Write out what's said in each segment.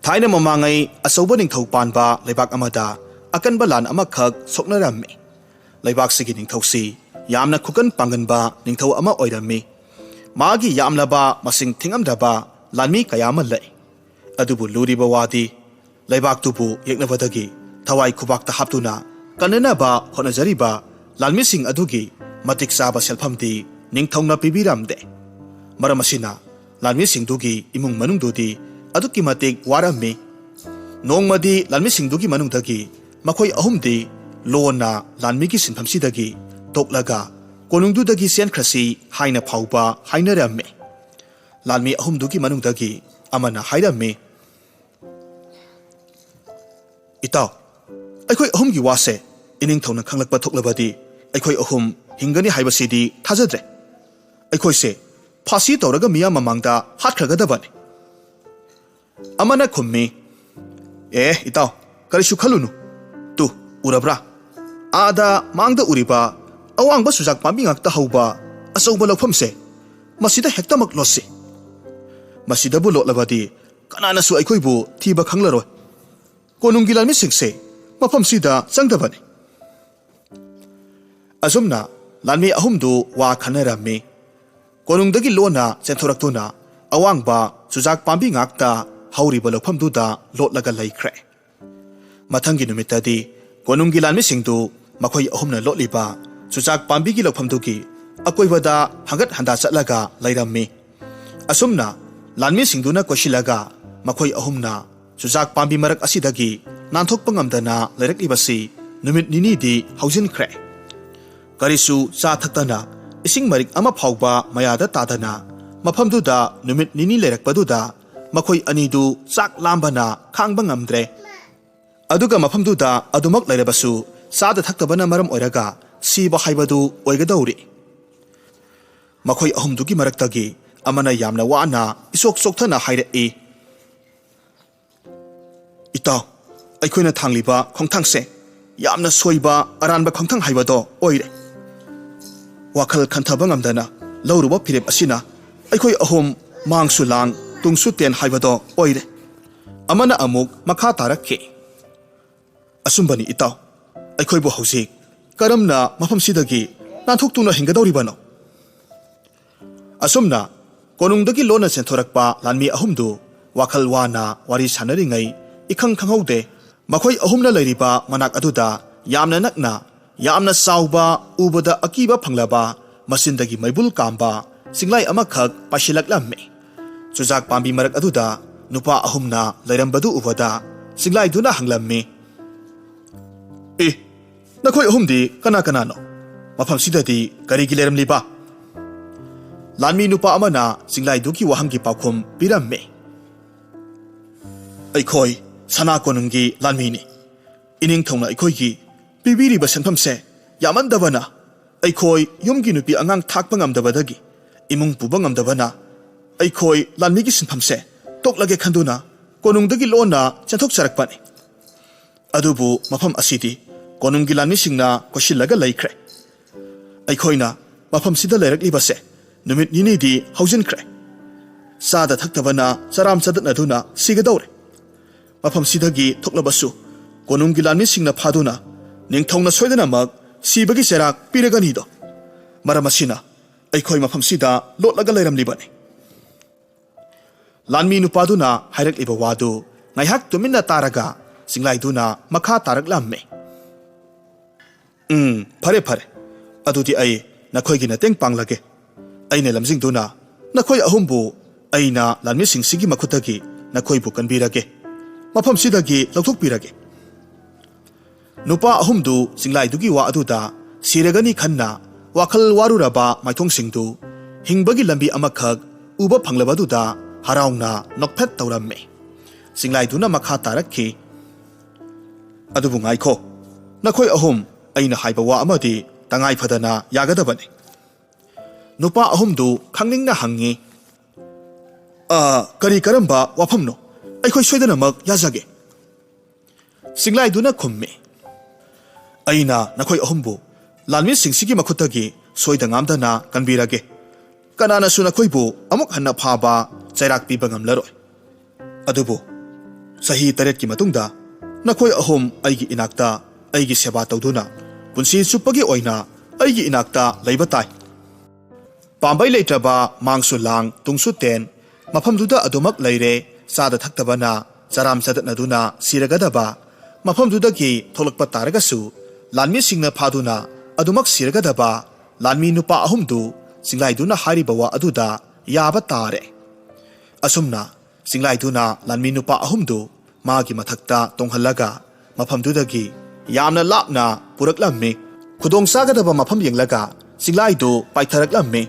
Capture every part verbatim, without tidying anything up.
ꯊꯥꯏꯅ ꯃꯃꯥꯡꯉꯩ ꯑꯆꯧꯕ ꯅꯤꯡꯊꯧ ꯄꯥꯟꯕ ꯂꯩꯕꯥꯛ ꯑꯃꯗ ꯑꯀꯟꯕ ꯂꯥꯟ ꯑꯃꯈꯛ ꯁꯣꯛꯅꯔꯝꯃꯤ꯫ ꯂꯩꯕꯥꯛꯁꯤꯒꯤ ꯅꯤꯡꯊꯧꯁꯤ ꯌꯥꯝꯅ ꯈꯨꯀꯟ ꯄꯥꯡꯒꯟꯕ ꯅꯤꯡꯊꯧ ꯑꯃ ꯑꯣꯏꯔꯝꯃꯤ꯫ ꯃꯥꯒꯤ ꯌꯥꯝꯂꯕ ꯃꯁꯤꯡ ꯊꯤꯉꯝꯗ꯭ꯔꯕ ꯂꯥꯟꯃꯤ ꯀꯌꯥ ꯑꯃ ꯂꯩ꯫ ꯑꯗꯨꯕꯨ ꯂꯨꯔꯤꯕ ꯋꯥꯗꯤ, ꯂꯩꯕꯥꯛꯇꯨꯕꯨ ꯌꯦꯛꯅꯕꯗꯒꯤ ꯊꯋꯥꯏ ꯈꯨꯕꯥꯛꯇ ꯍꯥꯞꯇꯨꯅ ꯀꯟꯅꯅꯕ ꯍꯣꯠꯅꯖꯔꯤꯕ ꯂꯥꯟꯃꯤꯁꯤꯡ ꯑꯗꯨꯒꯤ ꯃꯇꯤꯛ ꯆꯥꯕ ꯁꯦꯜꯐꯝꯗꯤ ꯅꯤꯡꯊꯧꯅ ꯄꯤꯕꯤꯔꯝꯗꯦ꯫ ꯃꯔꯝ ꯑꯁꯤꯅ ꯂꯥꯟꯃꯤꯁꯤꯡꯗꯨꯒꯤ ꯏꯃꯨꯡ ꯃꯅꯨꯡꯗꯨꯗꯤ ꯑꯗꯨꯛꯀꯤ ꯃꯇꯤꯛ ꯋꯥꯔꯝꯃꯤ꯫ ꯅꯣꯡꯃꯗꯤ ꯂꯥꯟꯃꯤꯁꯤꯡꯗꯨꯒꯤ ꯃꯅꯨꯡꯗꯒꯤ ꯃꯈꯣꯏ ꯑꯍꯨꯝꯗꯤ ꯂꯣꯟꯅ ꯂꯥꯟꯃꯤꯒꯤ ꯁꯤꯟꯐꯝꯁꯤꯗꯒꯤ ꯇꯣꯛꯂꯒ ꯀꯣꯅꯨꯡꯗꯨꯗꯒꯤ ꯆꯦꯟꯈ꯭ꯔꯁꯤ ꯍꯥꯏꯅ ꯐꯥꯎꯕ ꯍꯥꯏꯅꯔꯝꯃꯤ꯫ ꯂꯥꯟꯃꯤ ꯑꯍꯨꯝꯗꯨꯒꯤ ꯃꯅꯨꯡꯗꯒꯤ ꯑꯃꯅ ꯍꯥꯏꯔꯝꯃꯤ, "ꯏꯇꯥꯎ, ꯑꯩꯈꯣꯏ ꯑꯍꯨꯝꯒꯤ ꯋꯥꯁꯦ ꯏꯅꯤꯡꯊꯧꯅ ꯈꯪꯂꯛꯄ ꯊꯣꯛꯂꯕꯗꯤ ꯑꯩꯈꯣꯏ ꯑꯍꯨꯝ ꯍꯤꯡꯒꯅꯤ ꯍꯥꯏꯕꯁꯤꯗꯤ ꯊꯥꯖꯗ꯭ꯔꯦ꯫ ꯑꯩꯈꯣꯏꯁꯦ ꯐꯥꯁꯤ ꯇꯧꯔꯒ ꯃꯤꯌꯥꯝ ꯃꯃꯥꯡꯗ ꯍꯥꯠꯈ꯭ꯔꯒꯗꯕꯅꯤ"꯫ ꯑꯃꯅ ꯈꯨꯝꯃꯤ, "ꯑꯦ ꯏꯇꯥꯎ, ꯀꯔꯤꯁꯨ ꯈꯜꯂꯨꯅꯨ꯫ ꯇꯨ, ꯎꯔꯕ꯭ꯔꯥ? ꯑꯥꯗ ꯃꯥꯡꯗ ꯎꯔꯤꯕ ꯑꯋꯥꯡꯕ ꯆꯨꯖꯥꯛ ꯄꯥꯝꯕꯤ ꯉꯥꯛꯇ ꯍꯧꯕ ꯑꯆꯧꯕ ꯂꯧꯐꯝꯁꯦ, ꯃꯁꯤꯗ ꯍꯦꯛꯇꯃꯛ ꯂꯣꯠꯁꯤ꯫ ꯃꯁꯤꯗꯕꯨ ꯂꯣꯠꯂꯕꯗꯤ ꯀꯅꯥꯅꯁꯨ ꯑꯩꯈꯣꯏꯕꯨ ꯊꯤꯕ ꯈꯪꯂꯔꯣꯏ꯫ ꯀꯣꯅꯨꯡꯒꯤ ꯂꯥꯟꯃꯤꯁꯤꯡꯁꯦ ꯃꯐꯝꯁꯤꯗ ꯆꯪꯗꯕꯅꯤ"꯫ ꯑꯁꯨꯝꯅ ꯂꯥꯟꯃꯤ ꯑꯍꯨꯝꯗꯨ ꯋꯥ ꯈꯟꯅꯔꯝꯃꯤ꯫ ꯀꯣꯅꯨꯡꯗꯒꯤ ꯂꯣꯟꯅ ꯆꯦꯟꯊꯣꯔꯛꯇꯨꯅ ꯑꯋꯥꯡꯕ ꯆꯨꯖꯥꯛ ꯄꯥꯝꯕꯤ ꯉꯥꯛꯇ ꯍꯧꯔꯤꯕ ꯂꯧꯐꯝꯗꯨꯗ ꯂꯣꯠꯂꯒ ꯂꯩꯈ꯭ꯔꯦ꯫ ꯃꯊꯪꯒꯤ ꯅꯨꯃꯤꯠꯇꯗꯤ ꯀꯣꯅꯨꯡꯒꯤ ꯂꯥꯟꯃꯤꯁꯤꯡꯗꯨ ꯃꯈꯣꯏ ꯑꯍꯨꯝꯅ ꯂꯣꯠꯂꯤꯕ ꯆꯨꯖꯥꯛ ꯄꯥꯝꯕꯤꯒꯤ ꯂꯧꯐꯝꯗꯨꯒꯤ ꯑꯀꯣꯏꯕꯗ ꯍꯪꯒꯠ ꯍꯟꯗꯥ ꯆꯠꯂꯒ ꯂꯩꯔꯝꯃꯤ꯫ ꯑꯁꯨꯝꯅ ꯂꯥꯟꯃꯤꯁꯤꯡꯗꯨꯅ ꯀꯣꯏꯁꯤꯜꯂꯒ ꯃꯈꯣꯏ ꯑꯍꯨꯝꯅ ꯆꯨꯖꯥꯛ ꯄꯥꯝꯕꯤ ꯃꯔꯛ ꯑꯁꯤꯗꯒꯤ ꯅꯥꯟꯊꯣꯛꯄ ꯉꯝꯗꯅ ꯂꯩꯔꯛꯂꯤꯕꯁꯤ ꯅꯨꯃꯤꯠ ꯅꯤꯅꯤꯗꯤ ꯍꯧꯖꯤꯟꯈ꯭ꯔꯦ꯫ ꯀꯔꯤꯁꯨ ꯆꯥ ꯊꯛꯇꯅ, ꯏꯁꯤꯡ ꯃꯔꯤꯛ ꯑꯃ ꯐꯥꯎꯕ ꯃꯌꯥꯗ ꯇꯥꯗꯅ ꯃꯐꯝꯗꯨꯗ ꯅꯨꯃꯤꯠ ꯅꯤꯅꯤ ꯂꯩꯔꯛꯄꯗꯨꯗ ꯃꯈꯣꯏ ꯑꯅꯤꯗꯨ ꯆꯥꯛ ꯂꯥꯝꯕꯅ ꯈꯥꯡꯕ ꯉꯝꯗ꯭ꯔꯦ꯫ ꯑꯗꯨꯒ ꯃꯐꯝꯗꯨꯗ ꯑꯗꯨꯃꯛ ꯂꯩꯔꯕꯁꯨ ꯆꯥꯗ ꯊꯛꯇꯕꯅ ꯃꯔꯝ ꯑꯣꯏꯔꯒ ꯁꯤꯕ ꯍꯥꯏꯕꯗꯨ ꯑꯣꯏꯒꯗꯧꯔꯤ꯫ ꯃꯈꯣꯏ ꯑꯍꯨꯝꯗꯨꯒꯤ ꯃꯔꯛꯇꯒꯤ ꯑꯃꯅ ꯌꯥꯝꯅ ꯋꯥꯅ ꯏꯆꯣꯛ ꯆꯣꯛꯊꯅ ꯍꯥꯏꯔꯛꯏ, "ꯏꯇꯥꯎ, ꯑꯩꯈꯣꯏꯅ ꯊꯥꯡꯂꯤꯕ ꯈꯣꯡꯊꯥꯡꯁꯦ ꯌꯥꯝꯅ ꯁꯣꯏꯕ ꯑꯔꯥꯟꯕ ꯈꯣꯡꯊꯥꯡ ꯍꯥꯏꯕꯗꯣ ꯑꯣꯏꯔꯦ꯫ ꯋꯥꯈꯜ ꯈꯟꯊꯕ ꯉꯝꯗꯅ ꯂꯧꯔꯨꯕ ꯐꯤꯔꯦꯞ ꯑꯁꯤꯅ ꯑꯩꯈꯣꯏ ꯑꯍꯨꯝ ꯃꯥꯡꯁꯨ ꯂꯥꯡ, ꯇꯨꯡꯁꯨ ꯇꯦꯟ ꯍꯥꯏꯕꯗꯣ ꯑꯣꯏꯔꯦ"꯫ ꯑꯃꯅ ꯑꯃꯨꯛ ꯃꯈꯥ ꯇꯥꯔꯛꯈꯤ, "ꯑꯁꯨꯝꯕꯅꯤ ꯏꯇꯥꯎ, ꯑꯩꯈꯣꯏꯕꯨ ꯍꯧꯖꯤꯛ ꯀꯔꯝꯅ ꯃꯐꯝꯁꯤꯗꯒꯤ ꯅꯥꯟꯊꯣꯛꯇꯨꯅ ꯍꯤꯡꯒꯗꯧꯔꯤꯕꯅꯣ?" ꯑꯁꯨꯝꯅ ꯀꯣꯅꯨꯡꯗꯒꯤ ꯂꯣꯟꯅ ꯆꯦꯟꯊꯣꯔꯛꯄ ꯂꯥꯟꯃꯤ ꯑꯍꯨꯝꯗꯨ ꯋꯥꯈꯜ ꯋꯥꯅ ꯋꯥꯔꯤ ꯁꯥꯟꯅꯔꯤꯉꯩ ꯏꯈꯪ ꯈꯪꯍꯧꯗꯦ꯫ ꯃꯈꯣꯏ ꯑꯍꯨꯝꯅ ꯂꯩꯔꯤꯕ ꯃꯅꯥꯛ ꯑꯗꯨꯗ ꯌꯥꯝꯅ ꯅꯛꯅ, ꯌꯥꯝꯅ ꯆꯥꯎꯕ, ꯎꯕꯗ ꯑꯀꯤꯕ ꯐꯪꯂꯕ, ꯃꯆꯤꯟꯗꯒꯤ ꯃꯩꯕꯨꯜ ꯀꯥꯝꯕ ꯆꯤꯡꯂꯥꯏ ꯑꯃꯈꯛ ꯄꯥꯏꯁꯤꯜꯂꯛꯂꯝꯃꯤ꯫ ꯆꯨꯖꯥꯛ ꯄꯥꯝꯕꯤ ꯃꯔꯛ ꯑꯗꯨꯗ ꯅꯨꯄꯥ ꯑꯍꯨꯝꯅ ꯂꯩꯔꯝꯕꯗꯨ ꯎꯕꯗ ꯆꯤꯡꯂꯥꯏꯗꯨꯅ ꯍꯪꯂꯝꯃꯤ, "ꯑꯦ, ꯅꯈꯣꯏ ꯑꯍꯨꯝꯗꯤ ꯀꯅꯥ ꯀꯅꯥꯅꯣ? ꯃꯐꯝꯁꯤꯗꯗꯤ ꯀꯔꯤꯒꯤ ꯂꯩꯔꯝꯂꯤꯕ?" ꯂꯥꯟꯃꯤ ꯅꯨꯄꯥ ꯑꯃꯅ ꯆꯤꯡꯂꯥꯏꯗꯨꯒꯤ ꯋꯥꯍꯪꯒꯤ ꯄꯥꯎꯈꯨꯝ ꯄꯤꯔꯝꯃꯤ, "ꯑꯩꯈꯣꯏ ꯁꯅꯥ ꯀꯣꯅꯨꯡꯒꯤ ꯂꯥꯟꯃꯤꯅꯤ꯫ ꯏꯅꯤꯡꯊꯧꯅ ꯑꯩꯈꯣꯏꯒꯤ ꯄꯤꯕꯤꯔꯤꯕ ꯁꯦꯟꯐꯝꯁꯦ ꯌꯥꯝꯃꯟꯗꯕꯅ ꯑꯩꯈꯣꯏ ꯌꯨꯝꯒꯤ ꯅꯨꯄꯤ ꯑꯉꯥꯡ ꯊꯥꯛꯄ ꯉꯝꯗꯕꯗꯒꯤ, ꯏꯃꯨꯡ ꯄꯨꯕ ꯉꯝꯗꯕꯅ ꯑꯩꯈꯣꯏ ꯂꯥꯟꯃꯤꯒꯤ ꯁꯤꯟꯐꯝꯁꯦ ꯇꯣꯛꯂꯒꯦ ꯈꯟꯗꯨꯅ ꯀꯣꯅꯨꯡꯗꯒꯤ ꯂꯣꯟꯅ ꯆꯦꯟꯊꯣꯛꯆꯔꯛꯄꯅꯤ꯫ ꯑꯗꯨꯕꯨ ꯃꯐꯝ ꯑꯁꯤꯗꯤ ꯀꯣꯅꯨꯡꯒꯤ ꯂꯥꯟꯃꯤꯁꯤꯡꯅ ꯀꯣꯏꯁꯤꯜꯂꯒ ꯂꯩꯈ꯭ꯔꯦ꯫ ꯑꯩꯈꯣꯏꯅ ꯃꯐꯝꯁꯤꯗ ꯂꯩꯔꯛꯂꯤꯕꯁꯦ ꯅꯨꯃꯤꯠ ꯅꯤꯅꯤꯗꯤ ꯍꯧꯖꯤꯟꯈ꯭ꯔꯦ꯫ ꯆꯥꯗ ꯊꯛꯇꯕꯅ ꯆꯔꯥꯝ ꯆꯗꯠꯅꯗꯨꯅ ꯁꯤꯒꯗꯧꯔꯦ꯫ ꯃꯐꯝꯁꯤꯗꯒꯤ ꯊꯣꯛꯂꯕꯁꯨ ꯀꯣꯅꯨꯡꯒꯤ ꯂꯥꯟꯃꯤꯁꯤꯡꯅ ꯐꯥꯗꯨꯅ ꯅꯤꯡꯊꯧꯅ ꯁꯣꯏꯗꯅꯃꯛ ꯁꯤꯕꯒꯤ ꯆꯩꯔꯥꯛ ꯄꯤꯔꯒꯅꯤꯗꯣ꯫ ꯃꯔꯝ ꯑꯁꯤꯅ ꯑꯩꯈꯣꯏ ꯃꯐꯝꯁꯤꯗ ꯂꯣꯠꯂꯒ ꯂꯩꯔꯝꯂꯤꯕꯅꯤ꯫" ꯂꯥꯟꯃꯤ ꯅꯨꯄꯥꯗꯨꯅ ꯍꯥꯏꯔꯛꯂꯤꯕ ꯋꯥꯗꯨ ꯉꯥꯏꯍꯥꯛ ꯇꯨꯃꯤꯟꯅ ꯇꯥꯔꯒ ꯆꯤꯡꯂꯥꯏꯗꯨꯅ ꯃꯈꯥ ꯇꯥꯔꯛꯂꯝꯃꯤ, "ꯎꯝ, ꯐꯔꯦ, ꯐꯔꯦ꯫ ꯑꯗꯨꯗꯤ ꯑꯩ ꯅꯈꯣꯏꯒꯤ ꯃꯇꯦꯡ ꯄꯥꯡꯂꯒꯦ꯫ ꯑꯩꯅ ꯂꯝꯖꯤꯡꯗꯨꯅ ꯅꯈꯣꯏ ꯑꯍꯨꯝꯕꯨ ꯑꯩꯅ ꯂꯥꯟꯃꯤꯁꯤꯡꯁꯤꯒꯤ ꯃꯈꯨꯠꯇꯒꯤ ꯅꯈꯣꯏꯕꯨ ꯀꯟꯕꯤꯔꯒꯦ, ꯃꯐꯝꯁꯤꯗꯒꯤ ꯂꯧꯊꯣꯛꯄꯤꯔꯒꯦ꯫" ꯅꯨꯄꯥ ꯑꯍꯨꯝꯗꯨ ꯆꯤꯡꯂꯥꯏꯗꯨꯒꯤ ꯋꯥ ꯑꯗꯨꯗ ꯁꯤꯔꯒꯅꯤ ꯈꯟꯅ ꯋꯥꯈꯜ ꯋꯥꯔꯨꯔꯕ ꯃꯥꯏꯊꯣꯡꯁꯤꯡꯗꯨ ꯍꯤꯡꯕꯒꯤ ꯂꯝꯕꯤ ꯑꯃꯈꯛ ꯎꯕ ꯐꯪꯂꯕꯗꯨꯗ ꯍꯔꯥꯎꯅ ꯅꯣꯛꯐꯦꯠ ꯇꯧꯔꯝꯃꯤ꯫ ꯆꯤꯡꯂꯥꯏꯗꯨꯅ ꯃꯈꯥ ꯇꯥꯔꯛꯈꯤ, "ꯑꯗꯨꯕꯨ ꯉꯥꯏꯈꯣ, ꯅꯈꯣꯏ ꯑꯍꯨꯝ, ꯑꯩꯅ ꯍꯥꯏꯕ ꯋꯥ ꯑꯃꯗꯤ ꯇꯉꯥꯏ ꯐꯗꯅ ꯌꯥꯒꯗꯕꯅꯤ꯫" ꯅꯨꯄꯥ ꯑꯍꯨꯝꯗꯨ ꯈꯪꯅꯤꯡꯅ ꯍꯪꯉꯤ, "ꯑ, ꯀꯔꯤ ꯀꯔꯝꯕ ꯋꯥꯐꯝꯅꯣ? ꯑꯩꯈꯣꯏ ꯁꯣꯏꯗꯅꯃꯛ ꯌꯥꯖꯒꯦ꯫" ꯆꯤꯡꯂꯥꯏꯗꯨꯅ ꯈꯨꯝꯃꯤ, "ꯑꯩꯅ ꯅꯈꯣꯏ ꯑꯍꯨꯝꯕꯨ ꯂꯥꯟꯃꯤꯁꯤꯡꯁꯤꯒꯤ ꯃꯈꯨꯠꯇꯒꯤ ꯁꯣꯏꯗ ꯉꯥꯝꯗꯅ ꯀꯟꯕꯤꯔꯒꯦ꯫ ꯀꯅꯥꯅꯁꯨ ꯅꯈꯣꯏꯕꯨ ꯑꯃꯨꯛ ꯍꯟꯅ ꯐꯥꯕ ꯆꯩꯔꯥꯛ ꯄꯤꯕ ꯉꯝꯂꯔꯣꯏ꯫ ꯑꯗꯨꯕꯨ ꯆꯍꯤ ꯇꯔꯦꯠꯀꯤ ꯃꯇꯨꯡꯗ ꯅꯈꯣꯏ ꯑꯍꯨꯝ ꯑꯩꯒꯤ ꯏꯅꯥꯛꯇ ꯑꯩꯒꯤ ꯁꯦꯕꯥ ꯇꯧꯗꯨꯅ ꯄꯨꯟꯁꯤ ꯆꯨꯞꯄꯒꯤ ꯑꯣꯏꯅ ꯑꯩꯒꯤ ꯏꯅꯥꯛꯇ ꯂꯩꯕ ꯇꯥꯏ꯫ ꯄꯥꯝꯕꯩ ꯂꯩꯇ꯭ꯔꯕ, ꯃꯥꯡꯁꯨ ꯂꯥꯡ, ꯇꯨꯡꯁꯨ ꯇꯦꯟ, ꯃꯐꯝꯗꯨꯗ ꯑꯗꯨꯃꯛ ꯂꯩꯔꯦ, ꯆꯥꯗ ꯊꯛꯇꯕꯅ ꯆꯔꯥꯝ ꯆꯗꯠꯅꯗꯨꯅ ꯁꯤꯔꯒꯗꯕ, ꯃꯐꯝꯗꯨꯗꯒꯤ ꯊꯣꯛꯂꯛꯄ ꯇꯥꯔꯒꯁꯨ ꯂꯥꯟꯃꯤꯁꯤꯡꯅ ꯐꯥꯗꯨꯅ ꯑꯗꯨꯃꯛ ꯁꯤꯔꯒꯗꯕ ꯂꯥꯟꯃꯤ ꯅꯨꯄꯥ ꯑꯍꯨꯝꯗꯨ ꯆꯤꯡꯂꯥꯏꯗꯨꯅ ꯍꯥꯏꯔꯤꯕ ꯋꯥ ꯑꯗꯨꯗ ꯌꯥꯕ ꯇꯥꯔꯦ꯫ ꯑꯁꯨꯝꯅ ꯆꯤꯡꯂꯥꯏꯗꯨꯅ ꯂꯥꯟꯃꯤ ꯅꯨꯄꯥ ꯑꯍꯨꯝꯗꯨ ꯃꯥꯒꯤ ꯃꯊꯛꯇ ꯇꯣꯡꯍꯜꯂꯒ ꯃꯐꯝꯗꯨꯗꯒꯤ ꯌꯥꯝꯅ ꯂꯥꯞꯅ ꯄꯨꯔꯛꯂꯝꯃꯤ꯫ ꯈꯨꯗꯣꯡ ꯆꯥꯒꯗꯕ ꯃꯐꯝ ꯌꯦꯡꯂꯒ ꯆꯤꯡꯂꯥꯏꯗꯨ ꯄꯥꯏꯊꯔꯛꯂꯝꯃꯤ꯫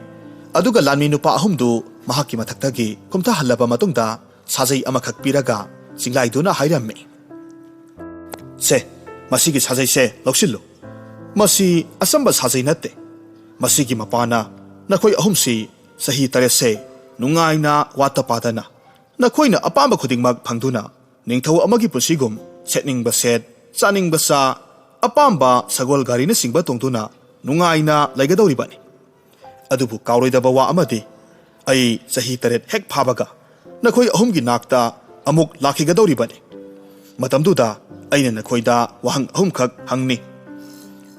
ꯑꯗꯨꯒ ꯂꯥꯟꯃꯤ ꯅꯨꯄꯥ ꯑꯍꯨꯝꯗꯨ ꯃꯍꯥꯛꯀꯤ ꯃꯊꯛꯇꯒꯤ ꯀꯨꯝꯊꯍꯜꯂꯕ ꯃꯇꯨꯡꯗ ꯁꯥꯖꯩ ꯑꯃꯈꯛ ꯄꯤꯔꯒ ꯆꯤꯡꯂꯥꯏꯗꯨꯅ ꯍꯥꯏꯔꯝꯃꯤ, "ꯁꯦ, ꯃꯁꯤꯒꯤ ꯁꯥꯖꯩꯁꯦ ꯂꯧꯁꯤꯜꯂꯨ꯫ ꯃꯁꯤ ꯑꯆꯝꯕ ꯁꯥꯖꯩ ꯅꯠꯇꯦ꯫ ꯃꯁꯤꯒꯤ ꯃꯄꯥꯅ ꯅꯈꯣꯏ ꯑꯍꯨꯝꯁꯤ ꯆꯍꯤ ꯇꯔꯦꯠꯁꯦ ꯅꯨꯡꯉꯥꯏꯅ ꯋꯥꯠꯇ ꯄꯥꯗꯅ ꯅꯈꯣꯏꯅ ꯑꯄꯥꯝꯕ ꯈꯨꯗꯤꯡꯃꯛ ꯐꯪꯗꯨꯅ ꯅꯤꯡꯊꯧ ꯑꯃꯒꯤ ꯄꯨꯟꯁꯤꯒꯨꯝ ꯁꯦꯠꯅꯤꯡꯕ ꯁꯦꯠ, ꯆꯥꯅꯤꯡꯕ ꯆꯥ, ꯑꯄꯥꯝꯕ ꯁꯒꯣꯜ ꯒꯥꯔꯤꯅꯆꯤꯡꯕ ꯇꯣꯡꯗꯨꯅ ꯅꯨꯡꯉꯥꯏꯅ ꯂꯩꯒꯗꯧꯔꯤꯕꯅꯤ꯫ ꯑꯗꯨꯕꯨ ꯀꯥꯎꯔꯣꯏꯗꯕ ꯋꯥ ꯑꯃꯗꯤ, ꯑꯩ ꯆꯍꯤ ꯇꯔꯦꯠ ꯍꯦꯛ ꯐꯥꯕꯒ ꯅꯈꯣꯏ ꯑꯍꯨꯝꯒꯤ ꯅꯥꯛꯇ ꯑꯃꯨꯛ ꯂꯥꯛꯈꯤꯒꯗꯧꯔꯤꯕꯅꯤ꯫ ꯃꯇꯝꯗꯨꯗ ꯑꯩꯅ ꯅꯈꯣꯏꯗ ꯋꯥꯍꯪ ꯑꯍꯨꯝꯈꯛ ꯍꯪꯅꯤ꯫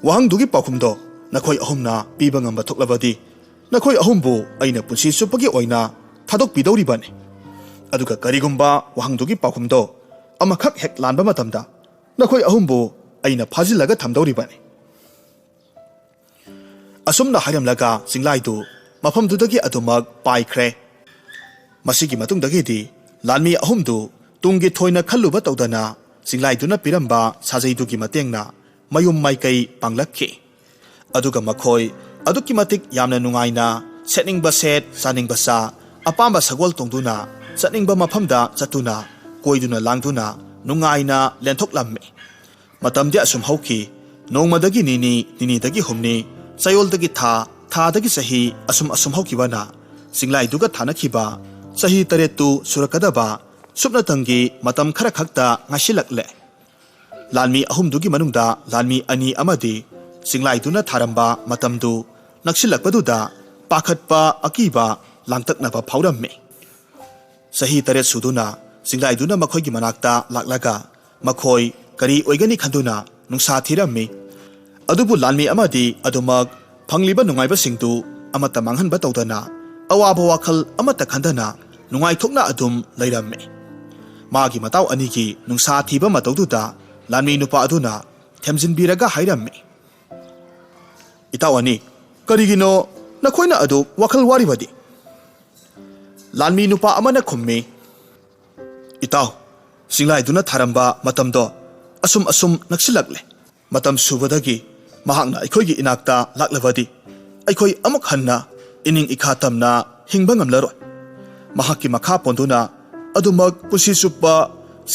ꯋꯥꯍꯪꯗꯨꯒꯤ ꯄꯥꯎꯈꯨꯝꯗꯣ ꯅꯈꯣꯏ ꯑꯍꯨꯝꯅ ꯄꯤꯕ ꯉꯝꯕ ꯊꯣꯛꯂꯕꯗꯤ ꯅꯈꯣꯏ ꯑꯍꯨꯝꯕꯨ ꯑꯩꯅ ꯄꯨꯟꯁꯤ ꯆꯨꯞꯄꯒꯤ ꯑꯣꯏꯅ ꯊꯥꯗꯣꯛꯄꯤꯗꯧꯔꯤꯕꯅꯤ꯫ ꯑꯗꯨꯒ ꯀꯔꯤꯒꯨꯝꯕ ꯋꯥꯍꯪꯗꯨꯒꯤ ꯄꯥꯎꯈꯨꯝꯗꯣ ꯑꯃꯈꯛ ꯍꯦꯛ ꯂꯥꯟꯕ ꯃꯇꯝꯗ ꯅꯈꯣꯏ ꯑꯍꯨꯝꯕꯨ ꯑꯩꯅ ꯐꯥꯖꯤꯜꯂꯒ ꯊꯝꯗꯧꯔꯤꯕꯅꯤ꯫" ꯑꯁꯨꯝꯅ ꯍꯥꯏꯔꯝꯂꯒ ꯆꯤꯡꯂꯥꯏꯗꯨ ꯃꯐꯝꯗꯨꯗꯒꯤ ꯑꯗꯨꯃꯛ ꯄꯥꯏꯈ꯭ꯔꯦ꯫ ꯃꯁꯤꯒꯤ ꯃꯇꯨꯡꯗꯒꯤꯗꯤ ꯂꯥꯟꯃꯤ ꯑꯍꯨꯝꯗꯨ ꯇꯨꯡꯒꯤ ꯊꯣꯏꯅ ꯈꯜꯂꯨꯕ ꯇꯧꯗꯅ ꯆꯤꯡꯂꯥꯏꯗꯨꯅ ꯄꯤꯔꯝꯕ ꯁꯥꯖꯩꯗꯨꯒꯤ ꯃꯇꯦꯡꯅ ꯃꯌꯨꯝ ꯃꯥꯏꯀꯩ ꯄꯥꯡꯂꯛꯈꯤ꯫ ꯑꯗꯨꯒ ꯃꯈꯣꯏ ꯑꯗꯨꯛꯀꯤ ꯃꯇꯤꯛ ꯌꯥꯝꯅ ꯅꯨꯡꯉꯥꯏꯅ ꯁꯦꯠꯅꯤꯡꯕ ꯁꯦꯠ, ꯆꯥꯅꯤꯡꯕ ꯆꯥ, ꯑꯄꯥꯝꯕ ꯁꯒꯣꯜ ꯇꯣꯡꯗꯨꯅ ꯆꯠꯅꯤꯡꯕ ꯃꯐꯝꯗ ꯆꯠꯇꯨꯅ ꯀꯣꯏꯗꯨꯅ ꯂꯥꯡꯗꯨꯅ ꯅꯨꯡꯉꯥꯏꯅ ꯂꯦꯟꯊꯣꯛꯂꯝꯃꯤ꯫ ꯃꯇꯝꯗꯤ ꯑꯁꯨꯝ ꯍꯧꯈꯤ꯫ ꯅꯣꯡꯃꯗꯒꯤ ꯅꯤꯅꯤ, ꯅꯤꯅꯤꯗꯒꯤ ꯍꯨꯝꯅꯤ, ꯆꯌꯣꯜꯗꯒꯤ ꯊꯥ, ꯊꯥꯗꯒꯤ ꯆꯍꯤ, ꯑꯁꯨꯝ ꯑꯁꯨꯝ ꯍꯧꯈꯤꯕꯅ ꯆꯤꯡꯂꯥꯏꯗꯨꯒ ꯊꯥꯅꯈꯤꯕ ꯆꯍꯤ ꯇꯔꯦꯠꯇꯨ ꯁꯨꯔꯛꯀꯗꯕ ꯁꯨꯞꯅꯇꯪꯒꯤ ꯃꯇꯝ ꯈꯔ ꯈꯛꯇ ꯉꯥꯏꯁꯤꯜꯂꯛꯂꯦ꯫ ꯂꯥꯟꯃꯤ ꯑꯍꯨꯝꯗꯨꯒꯤ ꯃꯅꯨꯡꯗ ꯂꯥꯟꯃꯤ ꯑꯅꯤ ꯑꯃꯗꯤ ꯆꯤꯡꯂꯥꯏꯗꯨꯅ ꯊꯥꯔꯝꯕ ꯃꯇꯝꯗꯨ ꯅꯛꯁꯤꯜꯂꯛꯄꯗꯨꯗ ꯄꯥꯈꯠꯄ, ꯑꯀꯤꯕ, ꯂꯥꯡꯇꯛꯅꯕ ꯐꯥꯎꯔꯝꯃꯤ꯫ ꯆꯍꯤ ꯇꯔꯦꯠ ꯁꯨꯗꯨꯅ ꯆꯤꯡꯂꯥꯏꯗꯨꯅ ꯃꯈꯣꯏꯒꯤ ꯃꯅꯥꯛꯇ ꯂꯥꯛꯂꯒ ꯃꯈꯣꯏ ꯀꯔꯤ ꯑꯣꯏꯒꯅꯤ ꯈꯟꯗꯨꯅ ꯅꯨꯡꯁꯥ ꯊꯤꯔꯝꯃꯤ꯫ ꯑꯗꯨꯕꯨ ꯂꯥꯟꯃꯤ ꯑꯃꯗꯤ ꯑꯗꯨꯃꯛ ꯐꯪꯂꯤꯕ ꯅꯨꯡꯉꯥꯏꯕꯁꯤꯡꯗꯨ ꯑꯃꯠꯇ ꯃꯥꯡꯍꯟꯕ ꯇꯧꯗꯅ, ꯑꯋꯥꯕ ꯋꯥꯈꯜ ꯑꯃꯠꯇ ꯈꯟꯗꯅ ꯅꯨꯡꯉꯥꯏꯊꯣꯛꯅ ꯑꯗꯨꯝ ꯂꯩꯔꯝꯃꯤ꯫ ꯃꯥꯒꯤ ꯃꯇꯥꯎ ꯑꯅꯤꯒꯤ ꯅꯨꯡꯁꯥ ꯊꯤꯕ ꯃꯇꯧꯗꯨꯗ ꯂꯥꯟꯃꯤ ꯅꯨꯄꯥ ꯑꯗꯨꯅ ꯊꯦꯝꯖꯤꯟꯕꯤꯔꯒ ꯍꯥꯏꯔꯝꯃꯤ, "ꯏꯇꯥꯎ ꯑꯅꯤ, ꯀꯔꯤꯒꯤꯅꯣ ꯅꯈꯣꯏꯅ ꯑꯗꯨꯛ ꯋꯥꯈꯜ ꯋꯥꯔꯤꯕꯗꯤ?" ꯂꯥꯟꯃꯤ ꯅꯨꯄꯥ ꯑꯃꯅ ꯈꯨꯝꯃꯤ, "ꯏꯇꯥꯎ, ꯆꯤꯡꯂꯥꯏꯗꯨꯅ ꯊꯥꯔꯝꯕ ꯃꯇꯝꯗꯣ ꯑꯁꯨꯝ ꯑꯁꯨꯝ ꯅꯛꯁꯤꯜꯂꯛꯂꯦ꯫ ꯃꯇꯝ ꯁꯨꯕꯗꯒꯤ ꯃꯍꯥꯛꯅ ꯑꯩꯈꯣꯏꯒꯤ ꯏꯅꯥꯛꯇ ꯂꯥꯛꯂꯕꯗꯤ ꯑꯩꯈꯣꯏ ꯑꯃꯨꯛ ꯍꯟꯅ ꯏꯅꯤꯡ ꯏꯈꯥ ꯇꯝꯅ ꯍꯤꯡꯕ ꯉꯝꯂꯔꯣꯏ꯫ ꯃꯍꯥꯛꯀꯤ ꯃꯈꯥ ꯄꯣꯟꯗꯨꯅ ꯑꯗꯨꯃꯛ ꯄꯨꯟꯁꯤ ꯆꯨꯞꯄ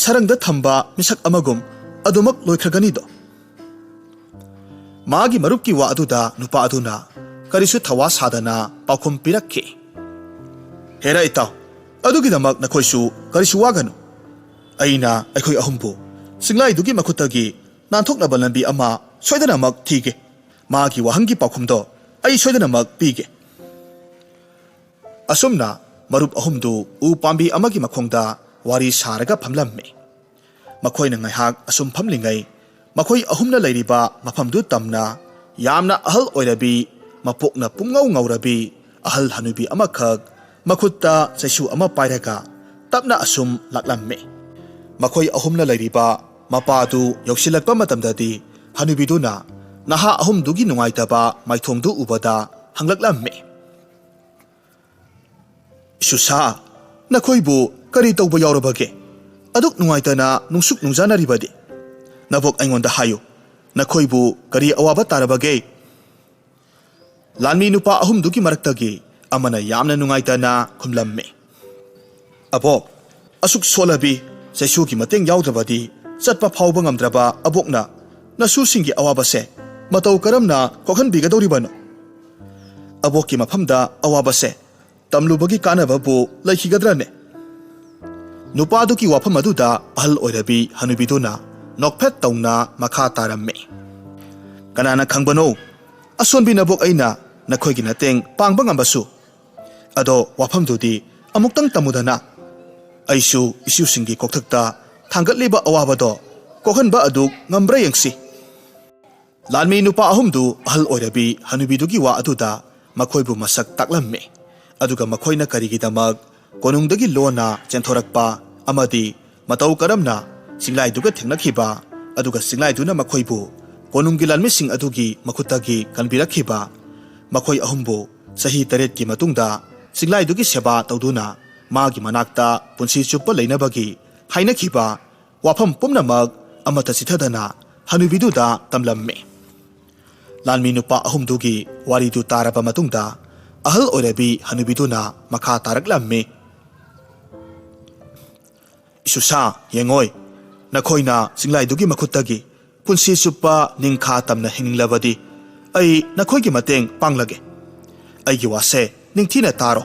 ꯁꯔꯪꯗ ꯊꯝꯕ ꯃꯤꯁꯛ ꯑꯃꯒꯨꯝ ꯑꯗꯨꯃꯛ ꯂꯣꯏꯈ꯭ꯔꯒꯅꯤꯗꯣ?" ꯃꯥꯒꯤ ꯃꯔꯨꯞꯀꯤ ꯋꯥ ꯑꯗꯨꯗ ꯅꯨꯄꯥ ꯑꯗꯨꯅ ꯀꯔꯤꯁꯨ ꯊꯋꯥ ꯁꯥꯗꯅ ꯄꯥꯎꯈꯨꯝ ꯄꯤꯔꯛꯈꯤ, "ꯍꯦꯔꯥ ꯏꯇꯥꯎ, ꯑꯗꯨꯒꯤꯗꯃꯛ ꯅꯈꯣꯏꯁꯨ ꯀꯔꯤꯁꯨ ꯋꯥꯒꯅꯨ꯫ ꯑꯩꯅ ꯑꯩꯈꯣꯏ ꯑꯍꯨꯝꯕꯨ ꯆꯤꯡꯂꯥꯏꯗꯨꯒꯤ ꯃꯈꯨꯠꯇꯒꯤ ꯅꯥꯟꯊꯣꯛꯅꯕ ꯂꯝꯕꯤ ꯑꯃ ꯁꯣꯏꯗꯅꯃꯛ ꯊꯤꯒꯦ꯫ ꯃꯥꯒꯤ ꯋꯥꯍꯪꯒꯤ ꯄꯥꯎꯈꯨꯝꯗꯣ ꯑꯩ ꯁꯣꯏꯗꯅꯃꯛ ꯄꯤꯒꯦ꯫" ꯑꯁꯨꯝꯅ ꯃꯔꯨꯞ ꯑꯍꯨꯝꯗꯨ ꯎ ꯄꯥꯝꯕꯤ ꯑꯃꯒꯤ ꯃꯈꯣꯡꯗ ꯋꯥꯔꯤ ꯁꯥꯔꯒ ꯐꯝꯂꯝꯃꯤ꯫ ꯃꯈꯣꯏꯅ ꯉꯥꯏꯍꯥꯛ ꯑꯁꯨꯝ ꯐꯝꯂꯤꯉꯩ, ꯃꯈꯣꯏ ꯑꯍꯨꯝꯅ ꯂꯩꯔꯤꯕ ꯃꯐꯝꯗꯨ ꯇꯝꯅ ꯌꯥꯝꯅ ꯑꯍꯜ ꯑꯣꯏꯔꯕꯤ, ꯃꯄꯣꯛꯅ ꯄꯨꯡꯉꯧ ꯉꯧꯔꯕꯤ ꯑꯍꯜ ꯍꯅꯨꯕꯤ ꯑꯃꯈꯛ ꯃꯈꯨꯠꯇ ꯆꯩꯁꯨ ꯑꯃ ꯄꯥꯏꯔꯒ ꯇꯞꯅ ꯑꯁꯨꯝ ꯂꯥꯛꯂꯝꯃꯤ꯫ ꯃꯈꯣꯏ ꯑꯍꯨꯝꯅ ꯂꯩꯔꯤꯕ ꯃꯄꯥꯗꯨ ꯌꯧꯁꯤꯜꯂꯛꯄ ꯃꯇꯝꯗꯗꯤ ꯍꯅꯨꯕꯤꯗꯨꯅ ꯅꯍꯥ ꯑꯍꯨꯝꯗꯨꯒꯤ ꯅꯨꯡꯉꯥꯏꯇꯕ ꯃꯥꯏꯊꯣꯡꯗꯨ ꯎꯕꯗ ꯍꯪꯂꯛꯂꯝꯃꯤ, "ꯁꯨꯁꯥ, ꯅꯈꯣꯏꯕꯨ ꯀꯔꯤ ꯇꯧꯕ ꯌꯥꯎꯔꯕꯒꯦ? ꯑꯗꯨꯛ ꯅꯨꯡꯉꯥꯏꯇꯅ ꯅꯨꯡꯁꯨꯛ ꯅꯨꯡꯖꯥꯅꯔꯤꯕꯗꯤ? ꯅꯕꯣꯛ ꯑꯩꯉꯣꯟꯗ ꯍꯥꯏꯌꯨ, ꯅꯈꯣꯏꯕꯨ ꯀꯔꯤ ꯑꯋꯥꯕ ꯇꯥꯔꯕꯒꯦ?" ꯂꯥꯟꯃꯤ ꯅꯨꯄꯥ ꯑꯍꯨꯝꯗꯨꯒꯤ ꯃꯔꯛꯇꯒꯤ ꯑꯃꯅ ꯌꯥꯝꯅ ꯅꯨꯡꯉꯥꯏꯇꯅ ꯈꯨꯝꯂꯝꯃꯤ, "ꯑꯕꯣꯛ, ꯑꯁꯨꯛ ꯁꯣꯜꯂꯕꯤ, ꯆꯩꯁꯨꯒꯤ ꯃꯇꯦꯡ ꯌꯥꯎꯗ꯭ꯔꯕꯗꯤ ꯆꯠꯄ ꯐꯥꯎꯕ ꯉꯝꯗ꯭ꯔꯕ ꯑꯕꯣꯛꯅ ꯅꯁꯨꯁꯤꯡꯒꯤ ꯑꯋꯥꯕꯁꯦ ꯃꯇꯧ ꯀꯔꯝꯅ ꯀꯣꯛꯍꯟꯕꯤꯒꯗꯧꯔꯤꯕꯅꯣ? ꯑꯕꯣꯛꯀꯤ ꯃꯐꯝꯗ ꯑꯋꯥꯕꯁꯦ ꯇꯝꯂꯨꯕꯒꯤ ꯀꯥꯟꯅꯕꯕꯨ ꯂꯩꯈꯤꯒꯗ꯭ꯔꯅꯦ?" ꯅꯨꯄꯥꯗꯨꯒꯤ ꯋꯥꯐꯝ ꯑꯗꯨꯗ ꯑꯍꯜ ꯑꯣꯏꯔꯕꯤ ꯍꯅꯨꯕꯤꯗꯨꯅ ꯅꯣꯛꯐꯦꯠ ꯇꯧꯅ ꯃꯈꯥ ꯇꯥꯔꯝꯃꯤ, "ꯀꯅꯥꯅ ꯈꯪꯕꯅꯣ? ꯑꯁꯣꯟꯕꯤ ꯅꯕꯣꯛ ꯑꯩꯅ ꯅꯈꯣꯏꯒꯤ ꯃꯇꯦꯡ ꯄꯥꯡꯕ ꯉꯝꯕꯁꯨ꯫ ꯑꯗꯣ ꯋꯥꯐꯝꯗꯨꯗꯤ ꯑꯃꯨꯛꯇꯪ ꯇꯝꯃꯨꯗꯅ꯫ ꯑꯩꯁꯨ ꯏꯁꯨꯁꯤꯡꯒꯤ ꯀꯣꯛꯊꯛꯇ ꯊꯥꯡꯒꯠꯂꯤꯕ ꯑꯋꯥꯕꯗꯣ ꯀꯣꯛꯍꯟꯕ ꯑꯗꯨ ꯉꯝꯕ꯭ꯔꯥ ꯌꯦꯡꯁꯤ꯫ ꯂꯥꯟꯃꯤ ꯅꯨꯄꯥ ꯑꯍꯨꯝꯗꯨ ꯑꯍꯜ ꯑꯣꯏꯔꯕꯤ ꯍꯅꯨꯕꯤꯗꯨꯒꯤ ꯋꯥ ꯑꯗꯨꯗ ꯃꯈꯣꯏꯕꯨ ꯃꯁꯛ ꯇꯥꯛꯂꯝꯃꯤ꯫ ꯑꯗꯨꯒ ꯃꯈꯣꯏꯅ ꯀꯔꯤꯒꯤꯗꯃꯛ ꯀꯣꯅꯨꯡꯗꯒꯤ ꯂꯣꯟꯅ ꯆꯦꯟꯊꯣꯔꯛꯄ ꯑꯃꯗꯤ ꯃꯇꯧ ꯀꯔꯝꯅ ꯆꯤꯡꯂꯥꯏꯗꯨꯒ ꯊꯦꯡꯅꯈꯤꯕ, ꯑꯗꯨꯒ ꯆꯤꯡꯂꯥꯏꯗꯨꯅ ꯃꯈꯣꯏꯕꯨ ꯀꯣꯅꯨꯡꯒꯤ ꯂꯥꯟꯃꯤꯁꯤꯡ ꯑꯗꯨꯒꯤ ꯃꯈꯨꯠꯇꯒꯤ ꯀꯟꯕꯤꯔꯛꯈꯤꯕ, ꯃꯈꯣꯏ ꯑꯍꯨꯝꯕꯨ ꯆꯍꯤ ꯇꯔꯦꯠꯀꯤ ꯃꯇꯨꯡꯗ ꯆꯤꯡꯂꯥꯏꯗꯨꯒꯤ ꯁꯦꯕꯥ ꯇꯧꯗꯨꯅ ꯃꯥꯒꯤ ꯃꯅꯥꯛꯇ ꯄꯨꯟꯁꯤ ꯆꯨꯞꯄ ꯂꯩꯅꯕꯒꯤ ꯍꯥꯏꯅꯈꯤꯕ ꯋꯥꯐꯝ ꯄꯨꯝꯅꯃꯛ ꯑꯃꯠꯇ ꯆꯤꯊꯗꯅ ꯍꯅꯨꯕꯤꯗꯨꯗ ꯇꯝꯂꯝꯃꯤ꯫ ꯂꯥꯟꯃꯤ ꯅꯨꯄꯥ ꯑꯍꯨꯝꯗꯨꯒꯤ ꯋꯥꯔꯤꯗꯨ ꯇꯥꯔꯕ ꯃꯇꯨꯡꯗ ꯑꯍꯜ ꯑꯣꯏꯔꯕꯤ ꯍꯅꯨꯕꯤꯗꯨꯅ ꯃꯈꯥ ꯇꯥꯔꯛꯂꯝꯃꯤ꯫ "ꯏꯁꯨꯁꯥ, ꯌꯦꯡꯉꯣꯏ, ꯅꯈꯣꯏꯅ ꯆꯤꯡꯂꯥꯏꯗꯨꯒꯤ ꯃꯈꯨꯠꯇꯒꯤ ꯄꯨꯟꯁꯤ ꯆꯨꯞꯄ ꯅꯤꯡꯈꯥ ꯇꯝꯅ ꯍꯤꯡꯂꯕꯗꯤ ꯑꯩ ꯅꯈꯣꯏꯒꯤ ꯃꯇꯦꯡ ꯄꯥꯡꯂꯒꯦ꯫ ꯑꯩꯒꯤ ꯋꯥꯁꯦ ꯅꯤꯡꯊꯤꯅ ꯇꯥꯔꯣ꯫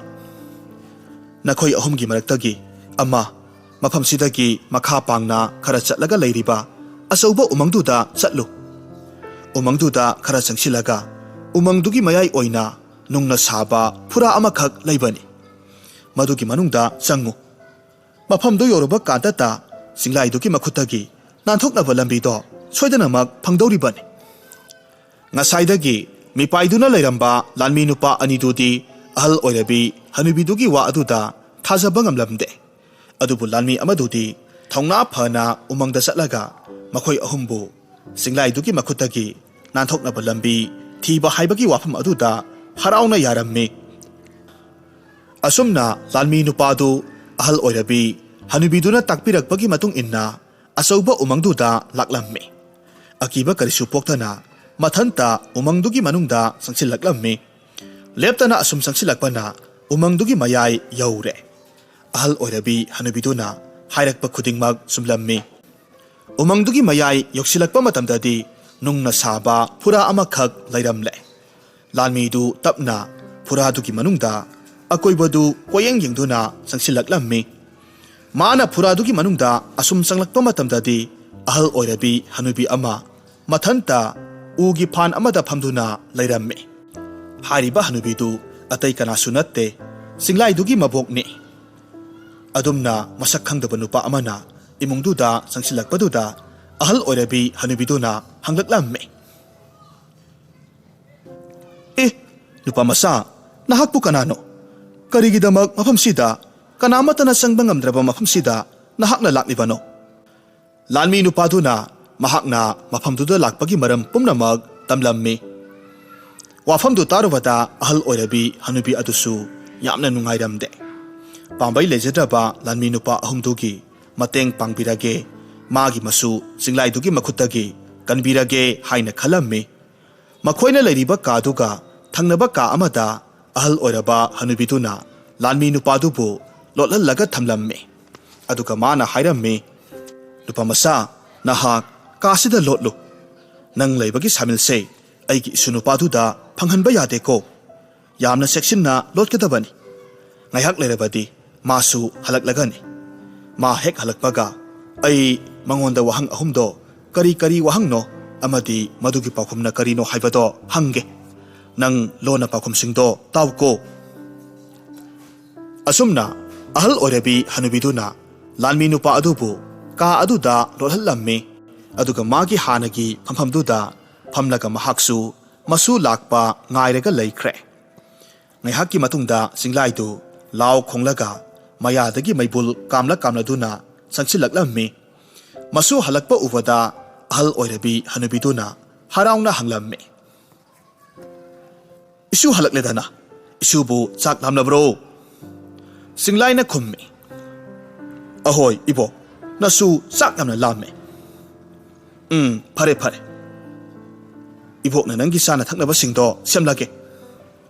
ꯅꯈꯣꯏ ꯑꯍꯨꯝꯒꯤ ꯃꯔꯛꯇꯒꯤ ꯑꯃ ꯃꯐꯝꯁꯤꯗꯒꯤ ꯃꯈꯥ ꯄꯥꯡꯅ ꯈꯔ ꯆꯠꯂꯒ ꯂꯩꯔꯤꯕ ꯑꯆꯧꯕ ꯎꯃꯪꯗꯨꯗ ꯆꯠꯂꯨ꯫ ꯎꯃꯪꯗꯨꯗ ꯈꯔ ꯆꯪꯁꯤꯜꯂꯒ ꯎꯃꯪꯗꯨꯒꯤ ꯃꯌꯥꯏ ꯑꯣꯏꯅ ꯅꯨꯡꯅ ꯁꯥꯕ ꯐꯨꯔꯥ ꯑꯃꯈꯛ ꯂꯩꯕꯅꯤ꯫ ꯃꯗꯨꯒꯤ ꯃꯅꯨꯡꯗ ꯆꯪꯉꯨ꯫ ꯃꯐꯝꯗꯨ ꯌꯧꯔꯕ ꯀꯥꯟꯗꯇ ꯆꯤꯡꯂꯥꯏꯗꯨꯒꯤ ꯃꯈꯨꯠꯇꯒꯤ ꯅꯥꯟꯊꯣꯛꯅꯕ ꯂꯝꯕꯤꯗꯣ ꯁꯣꯏꯗꯅꯃꯛ ꯐꯪꯗꯧꯔꯤꯕꯅꯤ꯫" ꯉꯁꯥꯏꯗꯒꯤ ꯃꯤꯄꯥꯏꯗꯨꯅ ꯂꯩꯔꯝꯕ ꯂꯥꯟꯃꯤ ꯅꯨꯄꯥ ꯑꯅꯤꯗꯨꯗꯤ ꯑꯍꯜ ꯑꯣꯏꯔꯕꯤ ꯍꯅꯨꯕꯤꯗꯨꯒꯤ ꯋꯥ ꯑꯗꯨꯗ ꯊꯥꯖꯕ ꯉꯝꯂꯝꯗꯦ꯫ ꯑꯗꯨꯕꯨ ꯂꯥꯟꯃꯤ ꯑꯃꯗꯨꯗꯤ ꯊꯧꯅꯥ ꯐꯅ ꯎꯃꯪꯗ ꯆꯠꯂꯒ ꯃꯈꯣꯏ ꯑꯍꯨꯝꯕꯨ ꯆꯤꯡꯂꯥꯏꯗꯨꯒꯤ ꯃꯈꯨꯠꯇꯒꯤ ꯅꯥꯟꯊꯣꯛꯅꯕ ꯂꯝꯕꯤ ꯊꯤꯕ ꯍꯥꯏꯕꯒꯤ ꯋꯥꯐꯝ ꯑꯗꯨꯗ ꯍꯔꯥꯎꯅ ꯌꯥꯔꯝꯃꯤ꯫ ꯑꯁꯨꯝꯅ ꯂꯥꯟꯃꯤ ꯅꯨꯄꯥꯗꯨ ꯑꯍꯜ ꯑꯣꯏꯔꯕꯤ ꯍꯅꯨꯕꯤꯗꯨꯅ ꯇꯥꯛꯄꯤꯔꯛꯄꯒꯤ ꯃꯇꯨꯡ ꯏꯟꯅ ꯑꯆꯧꯕ ꯎꯃꯪꯗꯨꯗ ꯂꯥꯛꯂꯝꯃꯤ꯫ ꯑꯀꯤꯕ ꯀꯔꯤꯁꯨ ꯄꯣꯛꯇꯅ ꯃꯊꯟꯇ ꯎꯃꯪꯗꯨꯒꯤ ꯃꯅꯨꯡꯗ ꯆꯪꯁꯤꯜꯂꯛꯂꯝꯃꯤ꯫ ꯂꯦꯞꯇꯅ ꯑꯁꯨꯝ ꯆꯪꯁꯤꯜꯂꯛꯄꯅ ꯎꯃꯪꯗꯨꯒꯤ ꯃꯌꯥꯏ ꯌꯧꯔꯦ꯫ ꯑꯍꯜ ꯑꯣꯏꯔꯕꯤ ꯍꯅꯨꯕꯤꯗꯨꯅ ꯍꯥꯏꯔꯛꯄ ꯈꯨꯗꯤꯡꯃꯛ ꯆꯨꯝꯂꯝꯃꯤ꯫ ꯎꯃꯪꯗꯨꯒꯤ ꯃꯌꯥꯏ ꯌꯧꯁꯤꯜꯂꯛꯄ ꯃꯇꯝꯗꯗꯤ ꯅꯨꯡꯅ ꯁꯥꯕ ꯐꯨꯔꯥ ꯑꯃꯈꯛ ꯂꯩꯔꯝꯂꯦ꯫ ꯂꯥꯟꯃꯤꯗꯨ ꯇꯞꯅ ꯐꯨꯔꯥꯗꯨꯒꯤ ꯃꯅꯨꯡꯗ ꯑꯀꯣꯏꯕꯗꯨ ꯀꯣꯌꯦꯡ ꯌꯦꯡꯗꯨꯅ ꯆꯪꯁꯤꯜꯂꯛꯂꯝꯃꯤ꯫ ꯃꯥꯅ ꯐꯨꯔꯥꯗꯨꯒꯤ ꯃꯅꯨꯡꯗ ꯑꯁꯨꯝ ꯆꯪꯂꯛꯄ ꯃꯇꯝꯗꯗꯤ ꯑꯍꯜ ꯑꯣꯏꯔꯕꯤ ꯍꯅꯨꯕꯤ ꯑꯃ ꯃꯊꯟꯇ ꯎꯒꯤ ꯐꯥꯟ ꯑꯃꯗ ꯐꯝꯗꯨꯅ ꯂꯩꯔꯝꯃꯤ꯫ ꯍꯥꯏꯔꯤꯕ ꯍꯅꯨꯕꯤꯗꯨ ꯑꯇꯩ ꯀꯅꯥꯁꯨ ꯅꯠꯇꯦ, ꯆꯤꯡꯂꯥꯏꯗꯨꯒꯤ ꯃꯕꯣꯛꯅꯤ꯫ ꯑꯗꯨꯝꯅ ꯃꯁꯛ ꯈꯪꯗꯕ ꯅꯨꯄꯥ ꯑꯃꯅ ꯏꯃꯨꯡꯗꯨꯗ ꯆꯪꯁꯤꯜꯂꯛꯄꯗꯨꯗ ꯑꯍꯜ ꯑꯣꯏꯔꯕꯤ ꯍꯅꯨꯕꯤꯗꯨꯅ ꯍꯪꯂꯛꯂꯝꯃꯤ꯫ "ꯑꯦ, ꯅꯨꯄꯥ ꯃꯆꯥ, ꯅꯍꯥꯛꯄꯨ ꯀꯅꯥꯅꯣ? ꯀꯔꯤꯒꯤꯗꯃꯛ ꯃꯐꯝꯁꯤꯗ, ꯀꯅꯥꯃꯠꯇꯅ ꯆꯪꯕ ꯉꯝꯗ꯭ꯔꯕ ꯃꯐꯝꯁꯤꯗ ꯅꯍꯥꯛꯅ ꯂꯥꯛꯂꯤꯕꯅꯣ?" ꯂꯥꯟꯃꯤ ꯅꯨꯄꯥꯗꯨꯅ ꯃꯍꯥꯛꯅ ꯃꯐꯝꯗꯨꯗ ꯂꯥꯛꯄꯒꯤ ꯃꯔꯝ ꯄꯨꯝꯅꯃꯛ ꯇꯝꯂꯝꯃꯤ꯫ ꯋꯥꯐꯝꯗꯨ ꯇꯥꯔꯨꯕꯗ ꯑꯍꯜ ꯑꯣꯏꯔꯕꯤ ꯍꯅꯨꯕꯤ ꯑꯗꯨꯁꯨ ꯌꯥꯝꯅ ꯅꯨꯡꯉꯥꯏꯔꯝꯗꯦ꯫ ꯄꯥꯝꯕꯩ ꯂꯩꯖꯗ꯭ꯔꯕ ꯂꯥꯟꯃꯤ ꯅꯨꯄꯥ ꯑꯍꯨꯝꯗꯨꯒꯤ ꯃꯇꯦꯡ ꯄꯥꯡꯕꯤꯔꯒꯦ, ꯃꯥꯒꯤ ꯃꯁꯨ ꯆꯤꯡꯂꯥꯏꯗꯨꯒꯤ ꯃꯈꯨꯠꯇꯒꯤ ꯀꯟꯕꯤꯔꯒꯦ ꯍꯥꯏꯅ ꯈꯜꯂꯝꯃꯤ꯫ ꯃꯈꯣꯏꯅ ꯂꯩꯔꯤꯕ ꯀꯥꯗꯨꯒ ꯊꯪꯅꯕ ꯀꯥ ꯑꯃꯗ ꯑꯍꯜ ꯑꯣꯏꯔꯕ ꯍꯅꯨꯕꯤꯗꯨꯅ ꯂꯥꯟꯃꯤ ꯅꯨꯄꯥꯗꯨꯕꯨ ꯂꯣꯠꯍꯜꯂꯒ ꯊꯝꯂꯝꯃꯤ꯫ ꯑꯗꯨꯒ ꯃꯥꯅ ꯍꯥꯏꯔꯝꯃꯤ, "ꯅꯨꯄꯥ ꯃꯆꯥ, ꯅꯍꯥꯛ ꯀꯥꯁꯤꯗ ꯂꯣꯠꯂꯨ꯫ ꯅꯪ ꯂꯩꯕꯒꯤ ꯁꯥꯃꯤꯜꯁꯦ ꯑꯩꯒꯤ ꯏꯁꯨ ꯅꯨꯄꯥꯗꯨꯗ ꯐꯪꯍꯟꯕ ꯌꯥꯗꯦꯀꯣ꯫ ꯌꯥꯝꯅ ꯆꯦꯛꯁꯤꯟꯅ ꯂꯣꯠꯀꯗꯕꯅꯤ꯫ ꯉꯥꯏꯍꯥꯛ ꯂꯩꯔꯕꯗꯤ ꯃꯥꯁꯨ ꯍꯜꯂꯛꯂꯒꯅꯤ꯫ ꯃꯥ ꯍꯦꯛ ꯍꯜꯂꯛꯄꯒ ꯑꯩ ꯃꯉꯣꯟꯗ ꯋꯥꯍꯪ ꯑꯍꯨꯝꯗꯣ ꯀꯔꯤ ꯀꯔꯤ ꯋꯥꯍꯪꯅꯣ ꯑꯃꯗꯤ ꯃꯗꯨꯒꯤ ꯄꯥꯎꯈꯨꯝꯅ ꯀꯔꯤꯅꯣ ꯍꯥꯏꯕꯗꯣ ꯍꯪꯒꯦ꯫ ꯅꯪ ꯂꯣꯟꯅ ꯄꯥꯎꯈꯨꯝꯁꯤꯡꯗꯣ ꯇꯥꯎꯀꯣ꯫" ꯑꯁꯨꯝꯅ ꯑꯍꯜ ꯑꯣꯏꯔꯕꯤ ꯍꯅꯨꯕꯤꯗꯨꯅ ꯂꯥꯟꯃꯤ ꯅꯨꯄꯥ ꯑꯗꯨꯕꯨ ꯀꯥ ꯑꯗꯨꯗ ꯂꯣꯠꯍꯜꯂꯝꯃꯤ꯫ ꯑꯗꯨꯒ ꯃꯥꯒꯤ ꯍꯥꯟꯅꯒꯤ ꯐꯝꯐꯝꯗꯨꯗ ꯐꯝꯂꯒ ꯃꯍꯥꯛꯁꯨ ꯃꯁꯨ ꯂꯥꯛꯄ ꯉꯥꯏꯔꯒ ꯂꯩꯈ꯭ꯔꯦ꯫ ꯉꯥꯏꯍꯥꯛꯀꯤ ꯃꯇꯨꯡꯗ ꯆꯤꯡꯂꯥꯏꯗꯨ ꯂꯥꯎ ꯈꯣꯡꯂꯒ ꯃꯌꯥꯗꯒꯤ ꯃꯩꯕꯨꯜ ꯀꯥꯝꯂ ꯀꯥꯝꯂꯗꯨꯅ ꯆꯪꯁꯤꯜꯂꯛꯂꯝꯃꯤ꯫ ꯃꯁꯨ ꯍꯜꯂꯛꯄ ꯎꯕꯗ ꯑꯍꯜ ꯑꯣꯏꯔꯕꯤ ꯍꯅꯨꯕꯤꯗꯨꯅ ꯍꯔꯥꯎꯅ ꯍꯪꯂꯝꯃꯤ, "ꯏꯁꯨ ꯍꯜꯂꯛꯂꯦꯗꯅ, ꯏꯁꯨꯕꯨ ꯆꯥꯛ ꯂꯥꯝꯂꯕ꯭ꯔꯣ?" ꯆꯤꯡꯂꯥꯏꯅ ꯈꯨꯝꯃꯤ, "ꯑꯍꯣꯏ ꯏꯕꯣꯛ, ꯅꯁꯨ ꯆꯥꯛ ꯌꯥꯝꯅ ꯂꯥꯝꯃꯦ꯫ ꯎꯝ, ꯐꯔꯦ ꯐꯔꯦ, ꯏꯕꯣꯛꯅ ꯅꯪꯒꯤ ꯆꯥꯅ ꯊꯛꯅꯕꯁꯤꯡꯗꯣ ꯁꯦꯝꯂꯒꯦ꯫"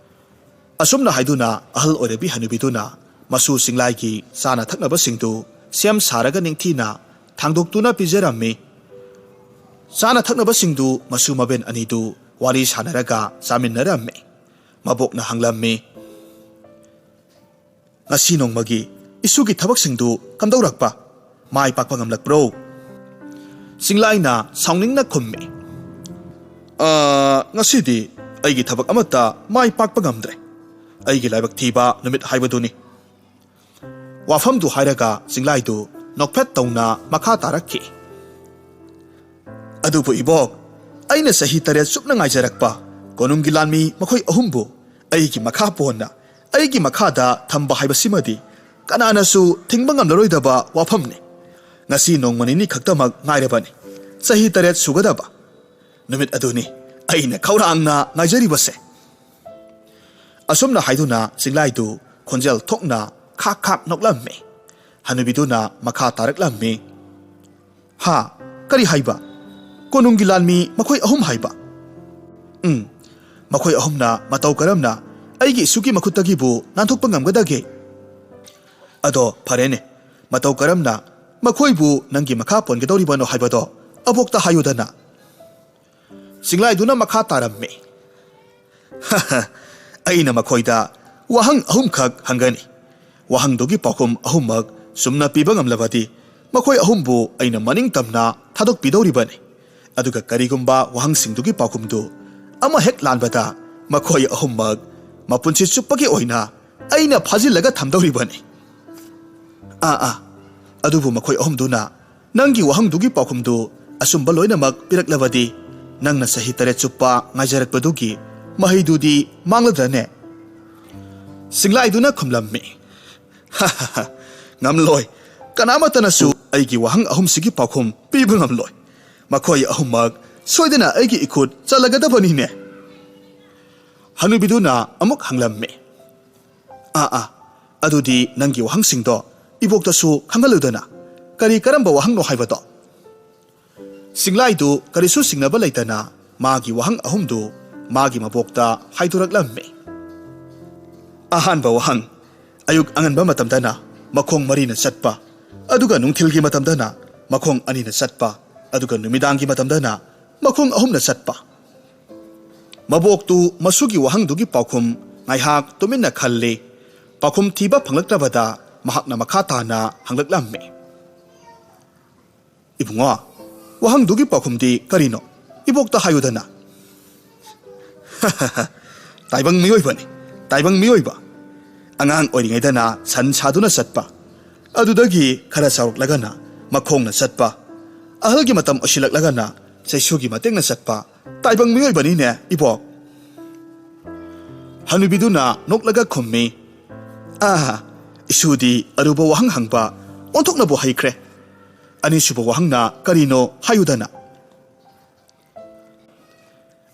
ꯑꯁꯨꯝꯅ ꯍꯥꯏꯗꯨꯅ ꯑꯍꯜ ꯑꯣꯏꯔꯕꯤ ꯍꯅꯨꯕꯤꯗꯨꯅ ꯃꯁꯨ ꯆꯤꯡꯂꯥꯏꯒꯤ ꯆꯥꯅ ꯊꯛꯅꯕꯁꯤꯡꯗꯨ ꯁꯦꯝ ꯁꯥꯔꯒ ꯅꯤꯡꯊꯤꯅ ꯊꯥꯡꯗꯣꯛꯇꯨꯅ ꯄꯤꯖꯔꯝꯃꯤ꯫ ꯆꯥꯅ ꯊꯛꯅꯕꯁꯤꯡꯗꯨ ꯃꯁꯨ ꯃꯕꯦꯟ ꯑꯅꯤꯗꯨ ꯋꯥꯔꯤ ꯁꯥꯟꯅꯔꯒ ꯆꯥꯃꯤꯟꯅꯔꯝꯃꯤ꯫ ꯃꯕꯣꯛꯅ ꯍꯪꯂꯝꯃꯤ, "ꯉꯁꯤ ꯅꯣꯡꯃꯒꯤ ꯏꯁꯨꯒꯤ ꯊꯕꯛꯁꯤꯡꯗꯨ ꯀꯝꯗꯧꯔꯛꯄ? ꯃꯥꯏ ꯄꯥꯛꯄ ꯉꯝꯂꯛꯄ꯭ꯔꯣ?" ꯆꯤꯡꯂꯥꯏꯅ ꯁꯥꯎꯅꯤꯡꯅ ꯈꯨꯝꯃꯤ, "ꯑ, ꯉꯁꯤꯗꯤ ꯑꯩꯒꯤ ꯊꯕꯛ ꯑꯃꯠꯇ ꯃꯥꯏ ꯄꯥꯛꯄ ꯉꯝꯗ꯭ꯔꯦ꯫ ꯑꯩꯒꯤ ꯂꯥꯏꯕꯛ ꯊꯤꯕ ꯅꯨꯃꯤꯠ ꯍꯥꯏꯕꯗꯨꯅꯤ꯫" ꯋꯥꯐꯝꯗꯨ ꯍꯥꯏꯔꯒ ꯆꯤꯡꯂꯥꯏꯗꯨ ꯅꯣꯛꯐꯦꯠ ꯇꯧꯅ ꯃꯈꯥ ꯇꯥꯔꯛꯈꯤ꯫ "ꯑꯗꯨꯕꯨ ꯏꯕꯣꯛ, ꯑꯩꯅ ꯆꯍꯤ ꯇꯔꯦꯠ ꯆꯨꯞꯅ ꯉꯥꯏꯖꯔꯛꯄ ꯀꯣꯅꯨꯡꯒꯤ ꯂꯥꯟꯃꯤ ꯃꯈꯣꯏ ꯑꯍꯨꯝꯕꯨ ꯑꯩꯒꯤ ꯃꯈꯥ ꯄꯣꯟꯅ ꯑꯩꯒꯤ ꯃꯈꯥꯗ ꯊꯝꯕ ꯍꯥꯏꯕꯁꯤꯃꯗꯤ ꯀꯅꯥꯅꯁꯨ ꯊꯤꯡꯕ ꯉꯝꯂꯔꯣꯏꯗꯕ ꯋꯥꯐꯝꯅꯤ꯫ ꯉꯁꯤ ꯅꯣꯡꯃ ꯅꯤꯅꯤ ꯈꯛꯇꯃꯛ ꯉꯥꯏꯔꯕꯅꯤ꯫ ꯆꯍꯤ ꯇꯔꯦꯠ ꯁꯨꯒꯗꯕ ꯅꯨꯃꯤꯠ ꯑꯗꯨꯅꯤ ꯑꯩꯅ ꯈꯧꯔꯥꯡꯅ ꯉꯥꯏꯖꯔꯤꯕꯁꯦ꯫" ꯑꯁꯨꯝꯅ ꯍꯥꯏꯗꯨꯅ ꯆꯤꯡꯂꯥꯏꯗꯨ ꯈꯣꯟꯖꯦꯜ ꯊꯣꯛꯅ ꯈꯥꯛ ꯈꯥꯛ ꯅꯣꯛꯂꯝꯃꯤ꯫ ꯍꯅꯨꯕꯤꯗꯨꯅ ꯃꯈꯥ ꯇꯥꯔꯛꯂꯝꯃꯤ꯫ "ꯍꯥ? ꯀꯔꯤ ꯍꯥꯏꯕ? ꯀꯣꯅꯨꯡꯒꯤ ꯂꯥꯟꯃꯤ ꯃꯈꯣꯏ ꯑꯍꯨꯝ ꯍꯥꯏꯕ?" "ꯎꯝ, ꯃꯈꯣꯏ ꯑꯍꯨꯝꯅ ꯃꯇꯧ ꯀꯔꯝꯅ ꯑꯩꯒꯤ ꯏꯁꯨꯒꯤ ꯃꯈꯨꯠꯇꯒꯤꯕꯨ ꯅꯥꯟꯊꯣꯛꯄ ꯉꯝꯒꯗꯒꯦ?" "ꯑꯗꯣ ꯐꯔꯦꯅꯦ, ꯃꯇꯧ ꯀꯔꯝꯅ ꯃꯈꯣꯏꯕꯨ ꯅꯪꯒꯤ ꯃꯈꯥ ꯄꯣꯟꯒꯗꯧꯔꯤꯕꯅꯣ ꯍꯥꯏꯕꯗꯣ ꯑꯕꯣꯛꯇ ꯍꯥꯏꯌꯨꯗꯅ꯫" ꯆꯤꯡꯂꯥꯏꯗꯨꯅ ꯃꯈꯥ ꯇꯥꯔꯝꯃꯤ꯫ "ꯑꯩꯅ ꯃꯈꯣꯏꯗ ꯋꯥꯍꯪ ꯑꯍꯨꯝꯈꯛ ꯍꯪꯒꯅꯤ꯫ ꯋꯥꯍꯪꯗꯨꯒꯤ ꯄꯥꯎꯈꯨꯝ ꯑꯍꯨꯝꯃꯛ ꯆꯨꯝꯅ ꯄꯤꯕ ꯉꯝꯂꯕꯗꯤ ꯃꯈꯣꯏ ꯑꯍꯨꯝꯕꯨ ꯑꯩꯅ ꯃꯅꯤꯡ ꯇꯝꯅ ꯊꯥꯗꯣꯛꯄꯤꯗꯧꯔꯤꯕꯅꯤ꯫ ꯑꯗꯨꯒ ꯀꯔꯤꯒꯨꯝꯕ ꯋꯥꯍꯪꯁꯤꯡꯗꯨꯒꯤ ꯄꯥꯎꯈꯨꯝꯗꯨ ꯑꯃ ꯍꯦꯛ ꯂꯥꯟꯕꯗ ꯃꯈꯣꯏ ꯑꯍꯨꯝꯃꯛ ꯃꯄꯨꯟꯁꯤ ꯆꯨꯞꯄꯒꯤ ꯑꯣꯏꯅ ꯑꯩꯅ ꯐꯥꯖꯤꯜꯂꯒ ꯊꯝꯗꯧꯔꯤꯕꯅꯤ꯫" "ꯑꯥ, ꯑꯥ, ꯑꯗꯨꯕꯨ ꯃꯈꯣꯏ ꯑꯍꯨꯝꯗꯨꯅ ꯅꯪꯒꯤ ꯋꯥꯍꯪꯗꯨꯒꯤ ꯄꯥꯎꯈꯨꯝꯗꯨ ꯑꯆꯨꯝꯕ ꯂꯣꯏꯅꯃꯛ ꯄꯤꯔꯛꯂꯕꯗꯤ ꯅꯪꯅ ꯆꯍꯤ ꯇꯔꯦꯠ ꯆꯨꯞꯄ ꯉꯥꯏꯖꯔꯛꯄꯗꯨꯒꯤ ꯃꯍꯩꯗꯨꯗꯤ ꯃꯥꯡꯂꯗ꯭ꯔꯅꯦ?" ꯆꯤꯡꯂꯥꯏꯗꯨꯅ ꯈꯨꯝꯂꯝꯃꯤ꯫ "ꯉꯝꯂꯣꯏ꯫ ꯀꯅꯥꯃꯠꯇꯅꯁꯨ ꯑꯩꯒꯤ ꯋꯥꯍꯪ ꯑꯍꯨꯝꯁꯤꯒꯤ ꯄꯥꯎꯈꯨꯝ ꯄꯤꯕ ꯉꯝꯂꯣꯏ꯫ ꯃꯈꯣꯏ ꯑꯍꯨꯝꯃꯛ ꯁꯣꯏꯗꯅ ꯑꯩꯒꯤ ꯏꯈꯨꯠ ꯆꯠꯂꯒꯗꯕꯅꯤꯅꯦ꯫" ꯍꯅꯨꯕꯤꯗꯨꯅ ꯑꯃꯨꯛ ꯍꯪꯂꯝꯃꯤ꯫ "ꯑꯥ, ꯑꯥ, ꯑꯗꯨꯗꯤ ꯅꯪꯒꯤ ꯋꯥꯍꯪꯁꯤꯡꯗꯣ ꯏꯕꯣꯛꯇꯁꯨ ꯈꯪꯍꯜꯂꯨꯗꯅ꯫ ꯀꯔꯤ ꯀꯔꯝꯕ ꯋꯥꯍꯪꯅꯣ ꯍꯥꯏꯕꯗꯣ?" ꯆꯤꯡꯂꯥꯏꯗꯨ ꯀꯔꯤꯁꯨ ꯆꯤꯡꯅꯕ ꯂꯩꯇꯅ ꯃꯥꯒꯤ ꯋꯥꯍꯪ ꯑꯍꯨꯝꯗꯨ ꯃꯥꯒꯤ ꯃꯕꯣꯛꯇ ꯍꯥꯏꯗꯣꯔꯛꯂꯝꯃꯤ꯫ "ꯑꯍꯥꯟꯕ ꯋꯥꯍꯪ, ꯑꯌꯨꯛ ꯑꯉꯟꯕ ꯃꯇꯝꯗꯅ ꯃꯈꯣꯡ ꯃꯔꯤꯅ ꯆꯠꯄ, ꯑꯗꯨꯒ ꯅꯨꯡꯊꯤꯜꯒꯤ ꯃꯇꯝꯗꯅ ꯃꯈꯣꯡ ꯑꯅꯤꯅ ꯆꯠꯄ, ꯑꯗꯨꯒ ꯅꯨꯃꯤꯗꯥꯡꯒꯤ ꯃꯇꯝꯗꯅ ꯃꯈꯣꯡ ꯑꯍꯨꯝꯅ ꯆꯠꯄ꯫" ꯃꯕꯣꯛꯇꯨ ꯃꯁꯨꯒꯤ ꯋꯥꯍꯪꯗꯨꯒꯤ ꯄꯥꯎꯈꯨꯝ ꯉꯥꯏꯍꯥꯛ ꯇꯨꯃꯤꯟꯅ ꯈꯜꯂꯤ꯫ ꯄꯥꯎꯈꯨꯝ ꯊꯤꯕ ꯐꯪꯂꯛꯇ꯭ꯔꯕꯗ ꯃꯍꯥꯛꯅ ꯃꯈꯥ ꯇꯥꯅ ꯍꯪꯂꯛꯂꯝꯃꯤ꯫ "ꯏꯕꯨꯡꯉꯣ, ꯋꯥꯍꯪꯗꯨꯒꯤ ꯄꯥꯎꯈꯨꯝꯗꯤ ꯀꯔꯤꯅꯣ? ꯏꯕꯣꯛꯇ ꯍꯥꯏꯌꯨꯗꯅ꯫" "ꯇꯥꯏꯕꯪ ꯃꯤꯑꯣꯏꯕꯅꯤ, ꯇꯥꯏꯕꯪ ꯃꯤꯑꯣꯏꯕ꯫ ꯑꯉꯥꯡ ꯑꯣꯏꯔꯤꯉꯩꯗꯅ ꯁꯟ ꯁꯥꯗꯨꯅ ꯆꯠꯄ, ꯑꯗꯨꯗꯒꯤ ꯈꯔ ꯆꯥꯎꯔꯛꯂꯒꯅ ꯃꯈꯣꯡꯅ ꯆꯠꯄ, ꯑꯍꯜꯒꯤ ꯃꯇꯝ ꯑꯣꯏꯁꯤꯜꯂꯛꯂꯒꯅ ꯆꯩꯁꯨꯒꯤ ꯃꯇꯦꯡꯅ ꯆꯠꯄ ꯇꯥꯏꯕꯪ ꯃꯤꯑꯣꯏꯕꯅꯤꯅꯦ, ꯏꯕꯣꯛ꯫ ꯍꯅꯨꯕꯤꯗꯨꯅ ꯅꯣꯛꯂꯒ ꯈꯨꯝꯃꯤ, "ꯑꯥ, ꯏꯁꯨꯗꯤ ꯑꯔꯨꯕ ꯋꯥꯍꯪ ꯍꯪꯕ ꯑꯣꯟꯊꯣꯛꯅꯕꯨ ꯍꯩꯈ꯭ꯔꯦ꯫ ꯑꯅꯤꯁꯨꯕ ꯋꯥꯍꯪꯅ ꯀꯔꯤꯅꯣ ꯍꯥꯏꯌꯨꯗꯅ?"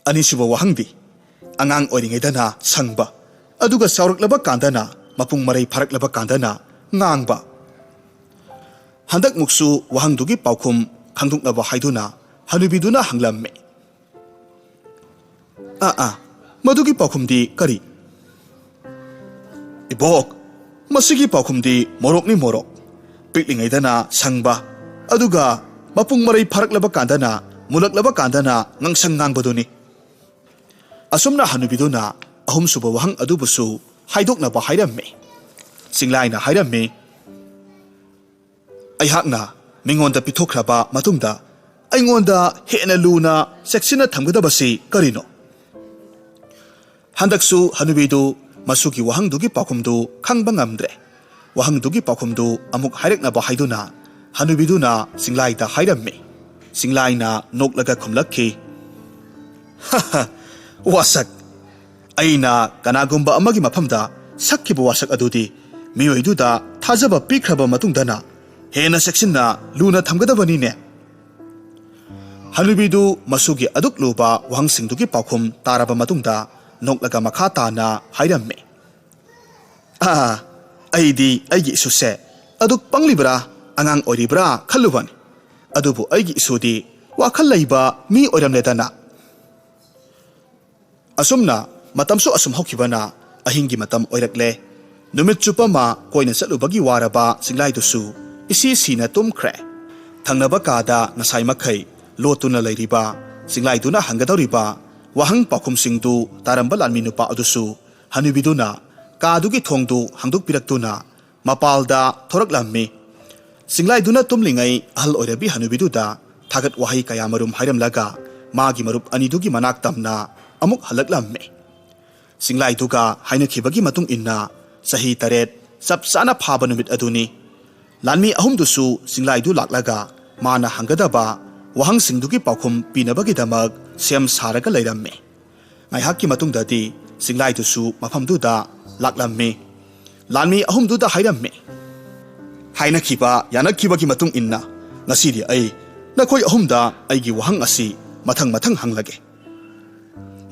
ꯑꯅꯤꯁꯨꯕ ꯋꯥꯍꯪꯗꯤ, ꯑꯉꯥꯡ ꯑꯣꯏꯔꯤꯉꯩꯗꯅ ꯁꯪꯕ, ꯑꯗꯨꯒ ꯆꯥꯎꯔꯛꯂꯕ ꯀꯥꯟꯗꯅ, ꯃꯄꯨꯡ ꯃꯔꯩ ꯐꯥꯔꯛꯂꯕ ꯀꯥꯟꯗꯅ ꯉꯥꯡꯕ꯫ ꯍꯟꯗꯛꯃꯨꯛꯁꯨ ꯋꯥꯍꯪꯗꯨꯒꯤ ꯄꯥꯎꯈꯨꯝ ꯈꯪꯗꯣꯛꯅꯕ ꯍꯥꯏꯗꯨꯅ ꯍꯅꯨꯕꯤꯗꯨꯅ ꯍꯪꯂꯝꯃꯤ, "ꯑꯥ, ꯑꯥ, ꯃꯗꯨꯒꯤ ꯄꯥꯎꯈꯨꯝꯗꯤ ꯀꯔꯤ?" "ꯏꯕꯣꯛ, ꯃꯁꯤꯒꯤ ꯄꯥꯎꯈꯨꯝꯗꯤ ꯃꯣꯔꯣꯛꯅꯤ, ꯃꯣꯔꯣꯛ꯫ ꯄꯤꯛꯂꯤꯉꯩꯗꯅ ꯁꯪꯕ, ꯑꯗꯨꯒ ꯃꯄꯨꯡ ꯃꯔꯩ ꯐꯥꯔꯛꯂꯕ ꯀꯥꯟꯗꯅ ꯃꯨꯜꯂꯛꯂꯕ ꯀꯥꯟꯗꯅ ꯉꯥꯡꯁꯪ ꯉꯥꯡꯕꯗꯨꯅꯤ꯫" ꯑꯁꯨꯝꯅ ꯍꯅꯨꯕꯤꯗꯨꯅ ꯑꯍꯨꯝꯁꯨꯕ ꯋꯥꯍꯪ ꯑꯗꯨꯕꯨꯁꯨ ꯍꯥꯏꯗꯣꯛꯅꯕ ꯍꯥꯏꯔꯝꯃꯤ꯫ ꯆꯤꯡꯂꯥꯏꯅ ꯍꯥꯏꯔꯝꯃꯤ, "ꯑꯩꯍꯥꯛꯅ ꯃꯤꯉꯣꯟꯗ ꯄꯤꯊꯣꯛꯈ꯭ꯔꯕ ꯃꯇꯨꯡꯗ ꯑꯩꯉꯣꯟꯗ ꯍꯦꯟꯅ ꯂꯨꯅ ꯆꯦꯛꯁꯤꯟꯅ ꯊꯝꯒꯗꯕꯁꯤ ꯀꯔꯤꯅꯣ?" ꯍꯟꯗꯛꯁꯨ ꯍꯅꯨꯕꯤꯗꯨ ꯃꯁꯨꯒꯤ ꯋꯥꯍꯪꯗꯨꯒꯤ ꯄꯥꯎꯈꯨꯝꯗꯨ ꯈꯪꯕ ꯉꯝꯗ꯭ꯔꯦ꯫ ꯋꯥꯍꯪꯗꯨꯒꯤ ꯄꯥꯎꯈꯨꯝꯗꯨ ꯑꯃꯨꯛ ꯍꯥꯏꯔꯛꯅꯕ ꯍꯥꯏꯗꯨꯅ ꯍꯅꯨꯕꯤꯗꯨꯅ ꯆꯤꯡꯂꯥꯏꯗ ꯍꯥꯏꯔꯝꯃꯤ꯫ ꯆꯤꯡꯂꯥꯏꯅ ꯅꯣꯛꯂꯒ ꯈꯨꯝꯂꯛꯈꯤ, "ꯋꯥꯁꯛ, ꯑꯩꯅ ꯀꯅꯥꯒꯨꯝꯕ ꯑꯃꯒꯤ ꯃꯐꯝꯗ ꯁꯛꯈꯤꯕ ꯋꯥꯁꯛ ꯑꯗꯨꯗꯤ ꯃꯤꯑꯣꯏꯗꯨꯗ ꯊꯥꯖꯕ ꯄꯤꯈ꯭ꯔꯕ ꯃꯇꯨꯡꯗꯅ ꯍꯦꯟꯅ ꯆꯦꯛꯁꯤꯟꯅ ꯂꯨꯅ ꯊꯝꯒꯗꯕꯅꯤꯅꯦ꯫" ꯍꯅꯨꯕꯤꯗꯨ ꯃꯁꯨꯒꯤ ꯑꯗꯨꯛ ꯂꯨꯕ ꯋꯥꯍꯪꯁꯤꯡꯗꯨꯒꯤ ꯄꯥꯎꯈꯨꯝ ꯇꯥꯔꯕ ꯃꯇꯨꯡꯗ ꯅꯣꯛꯂꯒ ꯃꯈꯥ ꯇꯥꯅ ꯍꯥꯏꯔꯝꯃꯤ, "ꯑꯥ, ꯑꯩꯗꯤ ꯑꯩꯒꯤ ꯏꯁꯨꯁꯦ ꯑꯗꯨꯛ ꯄꯪꯂꯤꯕ꯭ꯔꯥ, ꯑꯉꯥꯡ ꯑꯣꯏꯔꯤꯕ꯭ꯔꯥ ꯈꯜꯂꯨꯕꯅꯤ꯫ ꯑꯗꯨꯕꯨ ꯑꯩꯒꯤ ꯏꯁꯨꯗꯤ ꯋꯥꯈꯜ ꯂꯩꯕ ꯃꯤ ꯑꯣꯏꯔꯝꯂꯦꯗꯅ꯫" ꯑꯁꯨꯝꯅ ꯃꯇꯝꯁꯨ ꯑꯁꯨꯝ ꯍꯧꯈꯤꯕꯅ ꯑꯍꯤꯡꯒꯤ ꯃꯇꯝ ꯑꯣꯏꯔꯛꯂꯦ꯫ ꯅꯨꯃꯤꯠ ꯆꯨꯞꯄ ꯑꯃ ꯀꯣꯏꯅ ꯆꯠꯂꯨꯕꯒꯤ ꯋꯥꯔꯕ ꯆꯤꯡꯂꯥꯏꯗꯨꯁꯨ ꯏꯁꯤ ꯁꯤꯅ ꯇꯨꯝꯈ꯭ꯔꯦ꯫ ꯊꯪꯅꯕ ꯀꯥꯗ ꯉꯁꯥꯏ ꯃꯈꯩ ꯂꯣꯠꯇꯨꯅ ꯂꯩꯔꯤꯕ ꯆꯤꯡꯂꯥꯏꯗꯨꯅ ꯍꯪꯒꯗꯧꯔꯤꯕ ꯋꯥꯍꯪ ꯄꯥꯎꯈꯨꯝꯁꯤꯡꯗꯨ ꯇꯥꯔꯝꯕ ꯂꯥꯟꯃꯤ ꯅꯨꯄꯥ ꯑꯗꯨꯁꯨ ꯍꯅꯨꯕꯤꯗꯨꯅ ꯀꯥꯗꯨꯒꯤ ꯊꯣꯡꯗꯨ ꯍꯥꯡꯗꯣꯛꯄꯤꯔꯛꯇꯨꯅ ꯃꯄꯥꯜꯗ ꯊꯣꯔꯛꯂꯝꯃꯤ꯫ ꯆꯤꯡꯂꯥꯏꯗꯨꯅ ꯇꯨꯝꯂꯤꯉꯩ ꯑꯍꯜ ꯑꯣꯏꯔꯕꯤ ꯍꯅꯨꯕꯤꯗꯨꯗ ꯊꯥꯒꯠ ꯋꯥꯍꯩ ꯀꯌꯥ ꯃꯔꯨꯝ ꯍꯥꯏꯔꯝꯂꯒ ꯃꯥꯒꯤ ꯃꯔꯨꯞ ꯑꯅꯤꯗꯨꯒꯤ ꯃꯅꯥꯛ ꯇꯝꯅ ꯑꯃꯨꯛ ꯍꯜꯂꯛꯂꯝꯃꯤ꯫ ꯆꯤꯡꯂꯥꯏꯗꯨꯒ ꯍꯥꯏꯅꯈꯤꯕꯒꯤ ꯃꯇꯨꯡ ꯏꯟꯅ ꯆꯍꯤ ꯇꯔꯦꯠ ꯆꯞ ꯆꯥꯅ ꯐꯥꯕ ꯅꯨꯃꯤꯠ ꯑꯗꯨꯅꯤ꯫ ꯂꯥꯟꯃꯤ ꯑꯍꯨꯝꯗꯨꯁꯨ ꯆꯤꯡꯂꯥꯏꯗꯨ ꯂꯥꯛꯂꯒ ꯃꯥꯅ ꯍꯪꯒꯗꯕ ꯋꯥꯍꯪꯁꯤꯡꯗꯨꯒꯤ ꯄꯥꯎꯈꯨꯝ ꯄꯤꯅꯕꯒꯤꯗꯃꯛ ꯁꯦꯝ ꯁꯥꯔꯒ ꯂꯩꯔꯝꯃꯤ꯫ ꯉꯥꯏꯍꯥꯛꯀꯤ ꯃꯇꯨꯡꯗꯗꯤ ꯆꯤꯡꯂꯥꯏꯗꯨꯁꯨ ꯃꯐꯝꯗꯨꯗ ꯂꯥꯛꯂꯝꯃꯤ꯫ ꯂꯥꯟꯃꯤ ꯑꯍꯨꯝꯗꯨꯗ ꯍꯥꯏꯔꯝꯃꯤ, "ꯍꯥꯏꯅꯈꯤꯕ ꯌꯥꯅꯈꯤꯕꯒꯤ ꯃꯇꯨꯡ ꯏꯟꯅ ꯉꯁꯤꯗꯤ ꯑꯩ ꯅꯈꯣꯏ ꯑꯍꯨꯝꯗ ꯑꯩꯒꯤ ꯋꯥꯍꯪ ꯑꯁꯤ ꯃꯊꯪ ꯃꯊꯪ ꯍꯪꯂꯒꯦ꯫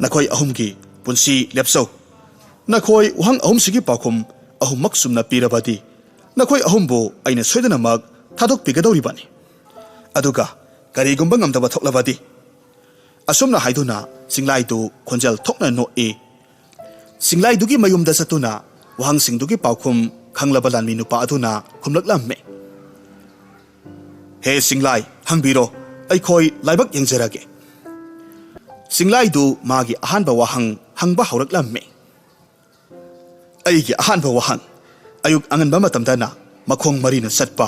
ꯅꯈꯣꯏ ꯑꯍꯨꯝꯒꯤ ꯄꯨꯟꯁꯤ ꯂꯦꯞꯆꯧ꯫ ꯅꯈꯣꯏ ꯋꯥꯍꯪ ꯑꯍꯨꯝꯁꯤꯒꯤ ꯄꯥꯎꯈꯨꯝ ꯑꯍꯨꯝꯃꯛ ꯆꯨꯝꯅ ꯄꯤꯔꯕꯗꯤ ꯅꯈꯣꯏ ꯑꯍꯨꯝꯕꯨ ꯑꯩꯅ ꯁꯣꯏꯗꯅꯃꯛ ꯊꯥꯗꯣꯛꯄꯤꯒꯗꯧꯔꯤꯕꯅꯤ꯫ ꯑꯗꯨꯒ ꯀꯔꯤꯒꯨꯝꯕ ꯉꯝꯗꯕ ꯊꯣꯛꯂꯕꯗꯤ?" ꯑꯁꯨꯝꯅ ꯍꯥꯏꯗꯨꯅ ꯆꯤꯡꯂꯥꯏꯗꯨ ꯈꯣꯟꯖꯦꯜ ꯊꯣꯛꯅ ꯅꯣꯛꯏ꯫ ꯆꯤꯡꯂꯥꯏꯗꯨꯒꯤ ꯃꯌꯨꯝꯗ ꯆꯠꯇꯨꯅ ꯋꯥꯍꯪꯁꯤꯡꯗꯨꯒꯤ ꯄꯥꯎꯈꯨꯝ ꯈꯪꯂꯕ ꯂꯥꯟꯃꯤ ꯅꯨꯄꯥ ꯑꯗꯨꯅ ꯈꯨꯝꯂꯛꯂꯝꯃꯤ, "ꯍꯦ ꯆꯤꯡꯂꯥꯏ, ꯍꯪꯕꯤꯔꯣ, ꯑꯩꯈꯣꯏ ꯂꯥꯏꯕꯛ ꯌꯦꯡꯖꯔꯒꯦ꯫" ꯆꯤꯡꯂꯥꯏꯗꯨ ꯃꯥꯒꯤ ꯑꯍꯥꯟꯕ ꯋꯥꯍꯪ ꯍꯪꯕ ꯍꯧꯔꯛꯂꯝꯃꯤ꯫ "ꯑꯩꯒꯤ ꯑꯍꯥꯟꯕ ꯋꯥꯍꯪ, ꯑꯌꯨꯛ ꯑꯉꯟꯕ ꯃꯇꯝꯗꯅ ꯃꯈꯣꯡ ꯃꯔꯤꯅ ꯆꯠꯄ,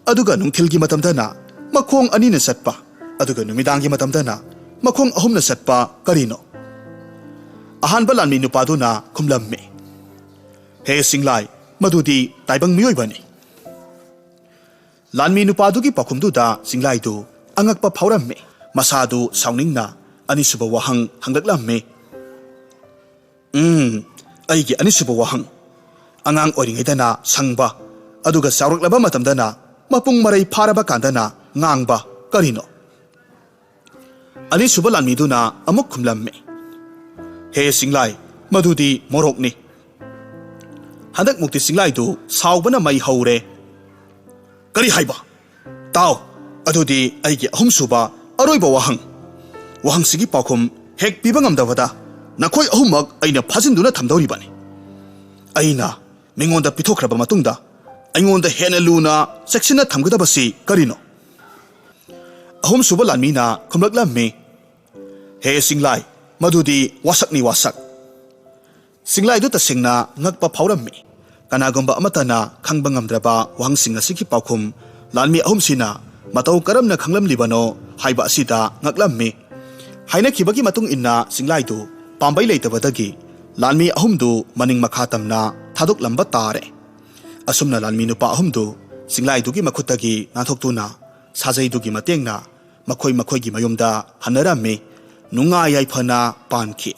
ꯑꯗꯨꯒ ꯅꯨꯡꯊꯤꯜꯒꯤ ꯃꯇꯝꯗꯅ ꯃꯈꯣꯡ ꯑꯅꯤꯅ ꯆꯠꯄ, ꯑꯗꯨꯒ ꯅꯨꯃꯤꯗꯥꯡꯒꯤ ꯃꯇꯝꯗꯅ ꯃꯈꯣꯡ ꯑꯍꯨꯝꯅ ꯆꯠꯄ ꯀꯔꯤꯅꯣ?" ꯑꯍꯥꯟꯕ ꯂꯥꯟꯃꯤ ꯅꯨꯄꯥꯗꯨꯅ ꯈꯨꯝꯂꯝꯃꯤ, "ꯍꯦ ꯆꯤꯡꯂꯥꯏ, ꯃꯗꯨꯗꯤ ꯇꯥꯏꯕꯪ ꯃꯤꯑꯣꯏꯕꯅꯤ꯫" ꯂꯥꯟꯃꯤ ꯅꯨꯄꯥꯗꯨꯒꯤ ꯄꯥꯎꯈꯨꯝꯗꯨꯗ ꯆꯤꯡꯂꯥꯏꯗꯨ ꯑꯉꯛꯄ ꯐꯥꯎꯔꯝꯃꯤ꯫ ꯃꯁꯥꯗꯨ ꯁꯥꯎꯅꯤꯡꯅ ꯑꯅꯤꯁꯨꯕ ꯋꯥꯍꯪ ꯍꯪꯂꯛꯂꯝꯃꯤ꯫ "ꯎꯝ, ꯑꯩꯒꯤ ꯑꯅꯤꯁꯨꯕ ꯋꯥꯍꯪ, ꯑꯉꯥꯡ ꯑꯣꯏꯔꯤꯉꯩꯗꯅ ꯁꯪꯕ, ꯑꯗꯨꯒ ꯆꯥꯎꯔꯛꯂꯕ ꯃꯇꯝꯗꯅ ꯃꯄꯨꯡ ꯃꯔꯩ ꯐꯥꯔꯕ ꯀꯥꯟꯗꯅ ꯉꯥꯡꯕ ꯀꯔꯤꯅꯣ?" ꯑꯅꯤꯁꯨꯕ ꯂꯥꯟꯃꯤꯗꯨꯅ ꯑꯃꯨꯛ ꯈꯨꯝꯂꯝꯃꯤ, "ꯍꯦ ꯆꯤꯡꯂꯥꯏ, ꯃꯗꯨꯗꯤ ꯃꯣꯔꯣꯛꯅꯤ꯫" ꯍꯟꯗꯛꯃꯨꯛꯇꯤ ꯆꯤꯡꯂꯥꯏꯗꯨ ꯁꯥꯎꯕꯅ ꯃꯩ ꯍꯧꯔꯦ꯫ "ꯀꯔꯤ ꯍꯥꯏꯕ? ꯇꯥꯎ, ꯑꯗꯨꯗꯤ ꯑꯩꯒꯤ ꯑꯍꯨꯝꯁꯨꯕ ꯑꯔꯣꯏꯕ ꯋꯥꯍꯪ꯫ ꯋꯥꯍꯪꯁꯤꯒꯤ ꯄꯥꯎꯈꯨꯝ ꯍꯦꯛ ꯄꯤꯕ ꯉꯝꯗꯕꯗ ꯅꯈꯣꯏ ꯑꯍꯨꯝꯃꯛ ꯑꯩꯅ ꯐꯥꯖꯤꯟꯗꯨꯅ ꯊꯝꯗꯧꯔꯤꯕꯅꯤ꯫ ꯑꯩꯅ ꯃꯤꯉꯣꯟꯗ ꯄꯤꯊꯣꯛꯈ꯭ꯔꯕ ꯃꯇꯨꯡꯗ ꯑꯩꯉꯣꯟꯗ ꯍꯦꯟꯅ ꯂꯨꯅ ꯆꯦꯛꯁꯤꯟꯅ ꯊꯝꯒꯗꯕꯁꯤ ꯀꯔꯤꯅꯣ?" ꯑꯍꯨꯝꯁꯨꯕ ꯂꯥꯟꯃꯤꯅ ꯈꯨꯝꯂꯛꯂꯝꯃꯤ, "ꯍꯦ ꯆꯤꯡꯂꯥꯏ, ꯃꯗꯨꯗꯤ ꯋꯥꯁꯛꯅꯤ, ꯋꯥꯁꯛ꯫" ꯆꯤꯡꯂꯥꯏꯗꯨ ꯇꯁꯦꯡꯅ ꯉꯛꯄ ꯐꯥꯎꯔꯝꯃꯤ꯫ ꯀꯅꯥꯒꯨꯝꯕ ꯑꯃꯠꯇꯅ ꯈꯪꯕ ꯉꯝꯗ꯭ꯔꯕ ꯋꯥꯍꯪꯁꯤꯡ ꯑꯁꯤꯒꯤ ꯄꯥꯎꯈꯨꯝ ꯂꯥꯟꯃꯤ ꯑꯍꯨꯝꯁꯤꯅ ꯃꯇꯧ ꯀꯔꯝꯅ ꯈꯪꯂꯝꯂꯤꯕꯅꯣ ꯍꯥꯏꯕ ꯑꯁꯤꯗ ꯉꯛꯂꯝꯃꯤ꯫ ꯍꯥꯏꯅꯈꯤꯕꯒꯤ ꯃꯇꯨꯡ ꯏꯟꯅ ꯆꯤꯡꯂꯥꯏꯗꯨ ꯄꯥꯝꯕꯩ ꯂꯩꯇꯕꯗꯒꯤ ꯂꯥꯟꯃꯤ ꯑꯍꯨꯝꯗꯨ ꯃꯅꯤꯡ ꯃꯈꯥ ꯇꯝꯅ ꯊꯥꯗꯣꯛꯂꯝꯕ ꯇꯥꯔꯦ꯫ ꯑꯁꯨꯝꯅ ꯂꯥꯟꯃꯤ ꯅꯨꯄꯥ ꯑꯍꯨꯝꯗꯨ ꯆꯤꯡꯂꯥꯏꯗꯨꯒꯤ ꯃꯈꯨꯠꯇꯒꯤ ꯅꯥꯟꯊꯣꯛꯇꯨꯅ ꯁꯥꯖꯩꯗꯨꯒꯤ ꯃꯇꯦꯡꯅ ꯃꯈꯣꯏ ꯃꯈꯣꯏꯒꯤ ꯃꯌꯨꯝꯗ ꯍꯟꯅꯔꯝꯃꯤ꯫ ꯅꯨꯡꯉꯥꯏ ꯌꯥꯏꯐꯅ ꯄꯥꯟꯈꯤ꯫